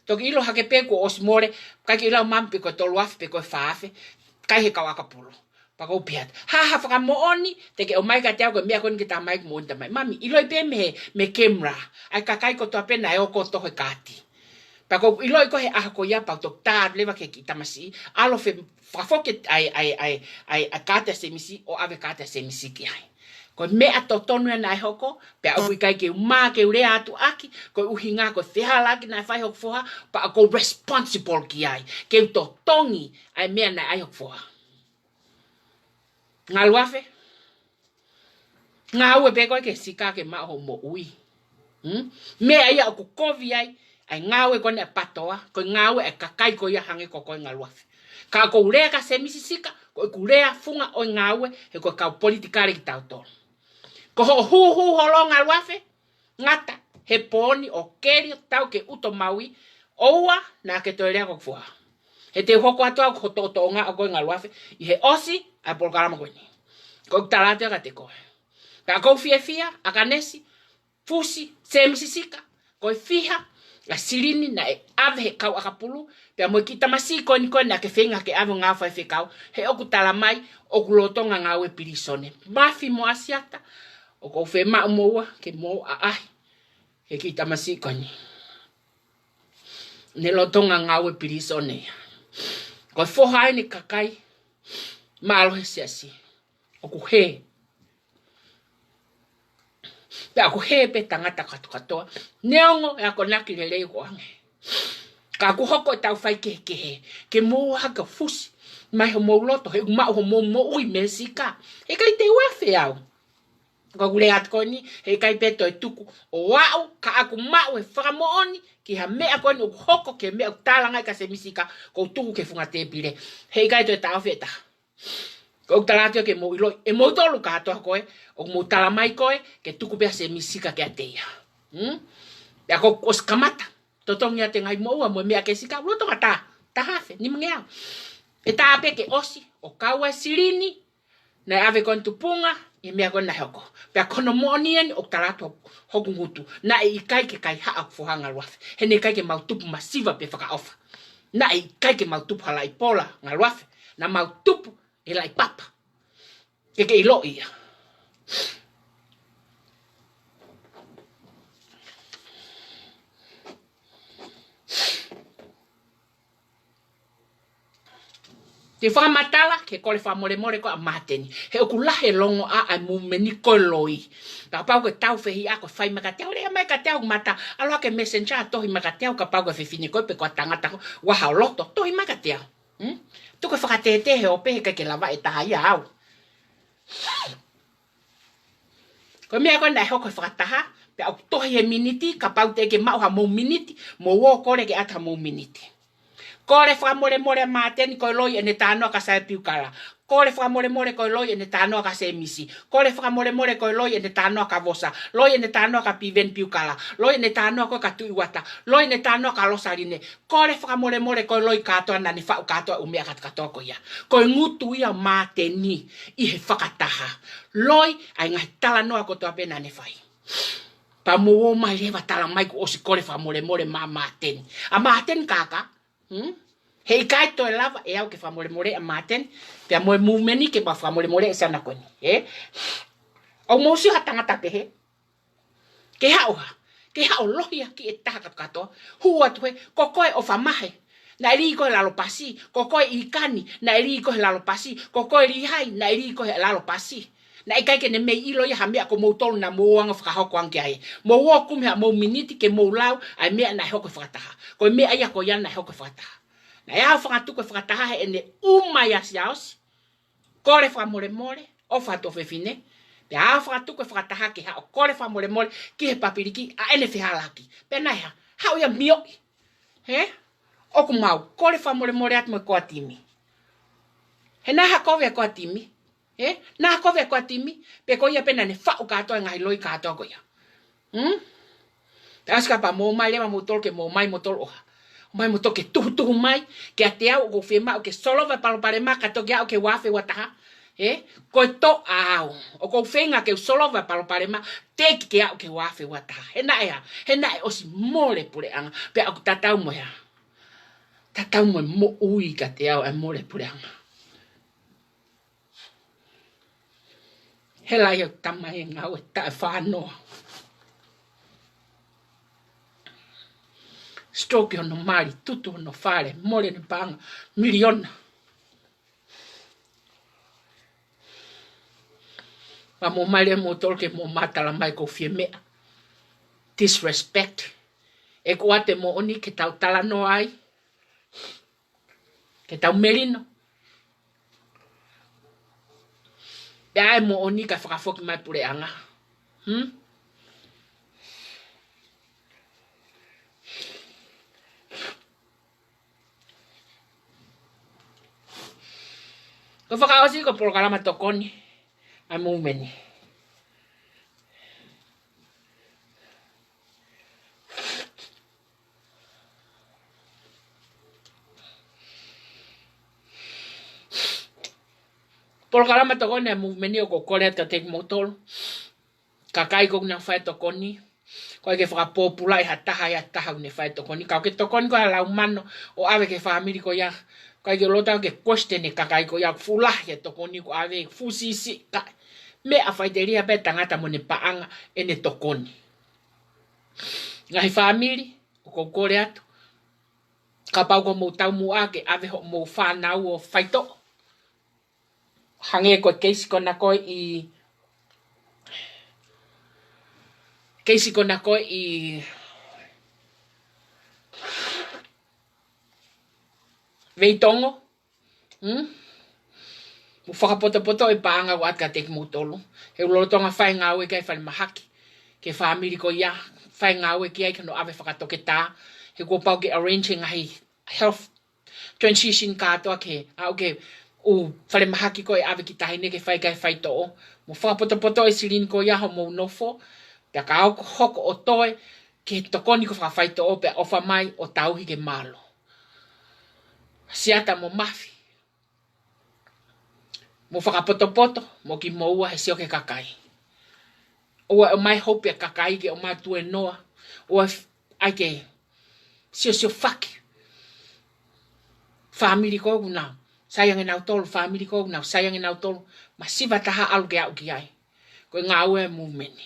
toki ʻilo hake pē kuo ʻosi mole, ʻikai ke ʻilo ʻe Mami pe ko e tolu afe pe ko e fā afe, ʻikai he kau ʻakapulu. Pea ʻoku ou pehē atu, hā ha fakamoʻoni te ke ʻomai kiate au ko e meʻa ko eni ke tā mai ʻeku moʻoni, tā mai. Mami, ʻiloʻi pē mei he, mei he camera ʻa e kakai kotoa pē naʻe ō ʻo toho e kaati. Pea ʻoku ou ʻiloʻi ko ē he ʻaho ko ia pea u toki tā leva ki he kiʻi tamasiʻi, ʻalu ʻo fakafoki ʻa e, ʻa e, ʻa e, ʻa e, ʻa e kaati ʻa Sēmisi, ʻo ʻave e kaati ʻa Sēmisi ki ai. Ko e meʻa totonu ia naʻe hoko, pea ʻoku ʻikai ke u mā ke u lea atu ʻaki, ko e ʻuhinga ko e fehālaaki naʻe fai ʻe hoku foha, pea ʻoku ou responsible ki ai, ke u totongi ʻa e meʻa naʻe ʻai ʻe hoku foha. Ngaluafe, ngāue pē koe ki he sika ke maʻu hoʻo moʻui. Hmm? Meʻa ia ʻoku kovi ai ʻa e ngāue ko eni ʻa e PATOA, ko e ngāue ʻa e kakai ko ia hangē ko koe Ngaluafe. Ka ʻoku ou lea kia Sēmisi Sika, ko ʻeku lea funga ʻo e ngāue, he ko e kau politikale kitautolu. Ko hoʻo hūhū holo Ngaluafe, ngata he pooni ʻo keli ʻo tau ke ʻuto maui, ʻoua naʻa ke toe lea ki hoku foha. He te u hoko atu au ko ho toʻotoʻonga ʻo koe Ngaluafe ʻi he ʻosi ʻa e polokalama ko eni. Ko ʻeku tala atu ia kiate koe. Ka ʻoku ou fiefia, ʻAkanesi, Fusi, Sēmisi Sika, ko e fiha ʻa e silini naʻe ʻave he kau ʻakapulu, pea mo e kiʻi tamasiʻi ko eni ko ē naʻa ke feinga ke ʻave ʻo ngāue faifekau, he ʻoku tala mai ʻoku lolotonga ngāue pilīsone. Mafi mo ʻAsiata, ʻoku ou fiemaʻu moua ke mou ʻaʻahi ki he kiʻi tamasiʻi ko eni. Ne lolotonga ngāue pilīsone ia. Ko e foha eni ʻa e kakai mālohi he siasi. ʻOku hē. Pea ʻoku hē pē tangata katokatoa. Neongo e akonaki lelei ʻoku ʻoange. Ka ʻoku hoko ʻetau faikehekehe, ke mou haka fusi mai homou loto, he ʻoku maʻu homou moʻui mei he sika. He ʻikai te u afe au. Ka ʻoku ou lea atu ko eni, he ʻikai pē toe tuku ʻo aʻu, ka ʻoku maʻu e fakamoʻoni ki ha meʻa ko eni ʻoku hoko, ki he meʻa ʻoku tālangaʻi kia Sēmisi Sika, ʻoku ou tuku ki he funga tēpile. He ʻikai toe taʻofi ʻe taha. Ko ʻeku tala atu ia ke mou ʻiloʻi, ʻe mou tolu kātoa ko ē, ʻoku mou tala mai ko ē ke tuku pē ʻa Sēmisi Sika kiate ia. Hmm? Pea ʻoku ou ʻosi kamata totongi atu e ngaahi moʻua mo e meʻa ki he sika, lolotonga tā, taha afe, nimangeau. ʻE tā pē ke ʻosi ʻo kau ai e silini naʻe ʻave ko eni tupunga ʻi he meʻa ko eni naʻe hoko. Pea ko hono moʻoni eni ʻoku tala atu hoku ngutu. Naʻe ʻikai ke kaihaʻa hoku foha Ngaluafe. He naʻe ʻikai ke mau tupu masiva pe fakaʻofa. Naʻe ʻikai ke mau tupu ha laʻi pola Ngaluafe. Naʻa mau tupu he laʻi papa. Ke ke ʻiloʻi ia. Te u fakamatala ki he kole fakamolemole ko ē ʻa Māteni. He ʻoku lahi e longoaʻa ʻa e mūmeni ko e loi. Kapau ko e tau fehiʻa ko e fai mai kiate au, lea mai kiate au mata, ʻalu hake Messenger, tohi mai kiate au, kapau ko e fefine ko ē pe ko ha tangata ko ē ʻoku ʻi ai haʻo loto, tohi mai kiate au. Hmm? Tuku e fakatētē he ope, he ʻikai ke lava ʻe taha ia au. Ko e meʻa ko ē naʻe hoko he fakataha, pea ʻoku tohi he miniti, kapau teʻeki ke maʻu hamou miniti, mou ō ʻo kole ke ʻoatu hamou miniti. Kole fakamolemole ʻa Māteni, ko e loi ʻene talanoa kia Saia Piukala. Kole fakamolemole, ko e loi ʻene talanoa kia Sēmisi. Kole fakamolemole, ko e loi ʻene talanoa kia Vosa. Loi ʻene talanoa kia Piveni Piukala. Loi ʻene talanoa ko ē kia Tuʻi Uata. Loi ʻene talanoa kia Losaline. Kole fakamolemole, ko e loi kātoa naʻa ne faʻu kātoa e ʻū meʻa kātoa ko ia. Ko e ngutu ia ʻo Māteni ʻi he fakataha. Loi ʻa e ngaahi talanoa kotoa pē naʻa ne fai. Pea mou ō mai leva ʻo tala mai kuo ʻosi kole fakamolemole mai ʻa Māteni. ʻA Māteni kākā. Hmm? He ʻikai toe lava ʻe au ke fakamolemoleʻi ʻa Māteni, pea mo e mūmeni ke mau fakamolemoleʻi e siana ko eni. Ē? ʻOku mou sio ha tangata pehē. Ke haʻu ha, ke haʻu lohi ha kiʻi taha kātoa. Hū atu he, ko koe ʻOfamahe, naʻe lī koe he lalo pasi, ko koe ʻIkani, naʻe lī koe he lalo pasi, ko koe Lihai, naʻe lī koe he lalo pasi. Naʻe ʻikai ke ne mei ʻilo ia ha meʻa ko moutolu naʻa mou anga fakahoko ange ki ai. Mou ō kumi haʻamou miniti ke mou lau ʻa e meʻa naʻe hoko he fakataha. Ko e meʻa ia ko ia naʻe hoko he fakataha. Naʻe ʻaofangatuku e fakataha heʻene ʻū mai ʻa Siaosi, kole fakamolemole, ʻofa atu ʻofefine. Pea ʻaofangatuku e fakataha ke haʻu kole fakamolemole ki he pāpiliki ʻa ʻene fehālaaki. Pea naʻe ha, haʻu ia mioʻi. He? ʻOku mau kole fakamolemole atu mo e Koatimi. He naʻe ha kovi ʻa e Koatimi. He? Naʻe ha kovi ʻa e Koatimi. Pea ko ia pē naʻa ne faʻu kātoa e ngaahi loi kātoa ko ia. Hmm? Pea ʻosi kapau mou ō mai leva moutolu ke mou ō mai moutolu ʻo ha, ō mai moutolu ke tuhutuhu mai kiate au ʻoku ou fiemaʻu ke solova e palopalema ka toki aʻu ki he ua afe ua taha. He? Ko e toʻa au. ʻOku ou feinga ke u solova e palopalema, teʻeki ke aʻu ki he ua afe ua taha. He naʻe ʻa, he naʻe ʻosi mole puleʻanga. Pea ʻoku tatau mo ia. Tatau mo e moʻui kiate au ʻa e mole puleʻanga. Hela ia ʻo tamai e ngāue taʻefānoa. Stroke hono mali, tutu hono fale, mole ʻene paʻanga, miliona. Pea mou ō mai leva moutolu ke mou matala mai ʻoku ou fie meʻa. Disrespect. ʻOku ʻoatu e moʻoni ke tau talanoa ai. Ke tau melino. Pea ʻai e moʻoni kae fakafoki mai puleʻanga. Hmm? Ko e fakaʻosi ko e polokalama tokoni ʻa e movement. Polokalama tokoni ʻa e movement ʻoku ou kole atu kiate kimoutolu. Kakai ʻoku nau fai tokoni. ʻOku ʻikai ke fakapōpulaʻi ha taha ʻe ha taha ʻoku ne fai tokoni. Ka ʻoku ke tokoni ko ha lau mano ʻo ʻave ki he fāmili ko ia. ʻOku ʻikai ke u loto ke question e kakai ko ia ʻoku fuʻu lahi e tokoni ʻoku ʻave, fuʻu siʻisiʻi ka. Meʻa faʻiteliha pē tangata mo ʻene paʻanga ʻene tokoni. Ngaahi fāmili, ʻoku ou kole atu. Kapau ko hoʻomou taumuʻa ke ʻave hoʻomou fānau ʻo faitoʻo. Hangē ko e keisi ko ena ko ē ʻi, keisi ko ena ko ē ʻi Veitongo. Hmm? Mou fakapotopoto e paʻanga ʻoku ʻoatu kiate kimoutolu. He ʻoku lolotonga fai e ngāue ki ai e falemahaki ki he fāmili ko ia, fai e ngāue ki ai ki hono ʻave fakatoketā. He kuo pau ke arrange e ngaahi health transition kātoa ke aʻu ki he ʻū falemahaki ko ē ʻave ki taʻahine ke fai ki ai e faitoʻo. Mou fakapotopoto e silini ko ia hoʻomou nofo. Pea ka ʻoku hoko ʻo toe ki he tokoni ko e fakafaitoʻo pea ʻofa mai ʻo tauhi ke mālō. Siata mo Mafi. Mou fakapotopoto, mo kimoua he sio ki he kakai. ʻOua ʻe ʻomai hope ʻa e kakai ke ʻomai tuēnoa. ʻOua ʻe f-, ʻai ke siosiofaki. Fāmili ko ē ʻoku nau sai ange nautolu, fāmili ko ē ʻoku nau sai ange nautolu. Masiva taha ʻalu ke aʻu ki ai. Ko e ngāue ʻa e movement.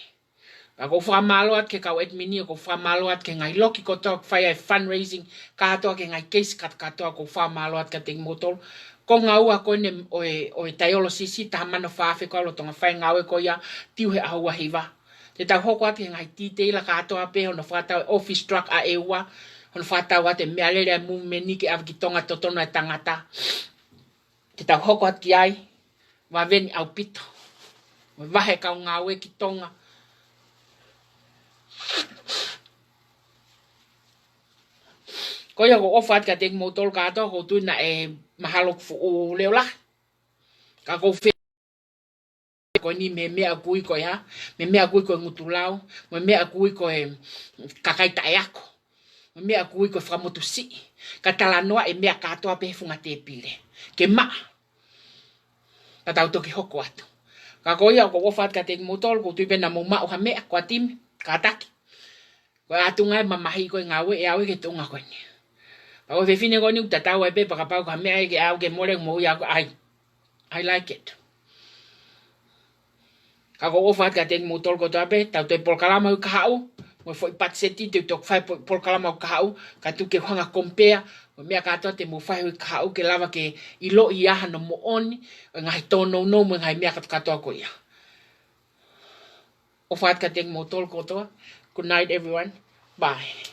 Pea ʻoku ou fakamālō atu ki he kau admin, ʻoku ou fakamālō atu ki he ngaahi loki kotoa ʻoku fai ai e fundraising, kātoa ki he ngaahi keisi kātoa, ʻoku ou fakamālō atu kiate kimoutolu. Ko e ngāue ko eni ʻo e, ʻo e dialysis, taha mano fā afe ko ē ʻoku lolotonga fai e ngāue ko ia, tiu he ʻaho ua hiva. Te tau hoko atu ki he ngaahi titeila kātoa pē, hono fakatau e office truck ʻa ʻEua, hono fakatau atu e meʻalele ʻa e movement ni ke ʻave ki Tonga totonu e tangata. Te tau hoko atu ki ai, vave ni ʻaupito. Mo e vahe e kau ngāue ki Tonga. Ko ia ʻoku ou ʻofa atu kiate kimoutolu kātoa, ʻoku ou tui naʻe mahalo ʻoku fuʻu leʻo lahi. Ka ʻoku ou fie ko eni mei he meʻa ʻoku ui ko e hā, mei he meʻa ʻoku ui ko e ngutu lau, mei he meʻa ʻoku ui ko e kakai taʻeako, mei he meʻa ʻoku ui ko e fakamotu siʻi, ka talanoa e meʻa kātoa pē he funga tēpile. Ke maʻa. Ka tau toki hoko atu. Ka ko ia ʻoku ou ʻofa atu kiate kimoutolu, ʻoku ou tui pē naʻa mou maʻu ha meʻa, Koatimi, kātaki. Ko e ʻatunga e mamahi ko e ngāue ʻe aʻu ki he tuʻunga ko eni. Pea ko e fefine ko eni ʻoku tatau ai pē, pea kapau ko ha meʻa ʻe ke aʻu ke mole mo ia ko ai. I like it. ʻOku ou ʻofa atu kiate kimoutolu kotoa pē, tau toe polokalama ʻi he kahaʻu, mo e foʻi patiseti te u toki fai polokalama ʻi he kahaʻu, ka tuku ke u hanga compare mo e meʻa kātoa te mou fai ʻi he kahaʻu ke lava ke ʻiloʻi ʻa hono moʻoni ʻo e ngaahi tōnounou mo e ngaahi meʻa kātoa ko ia. ʻOfa atu kiate kimoutolu kotoa. Good night, everyone. Bye.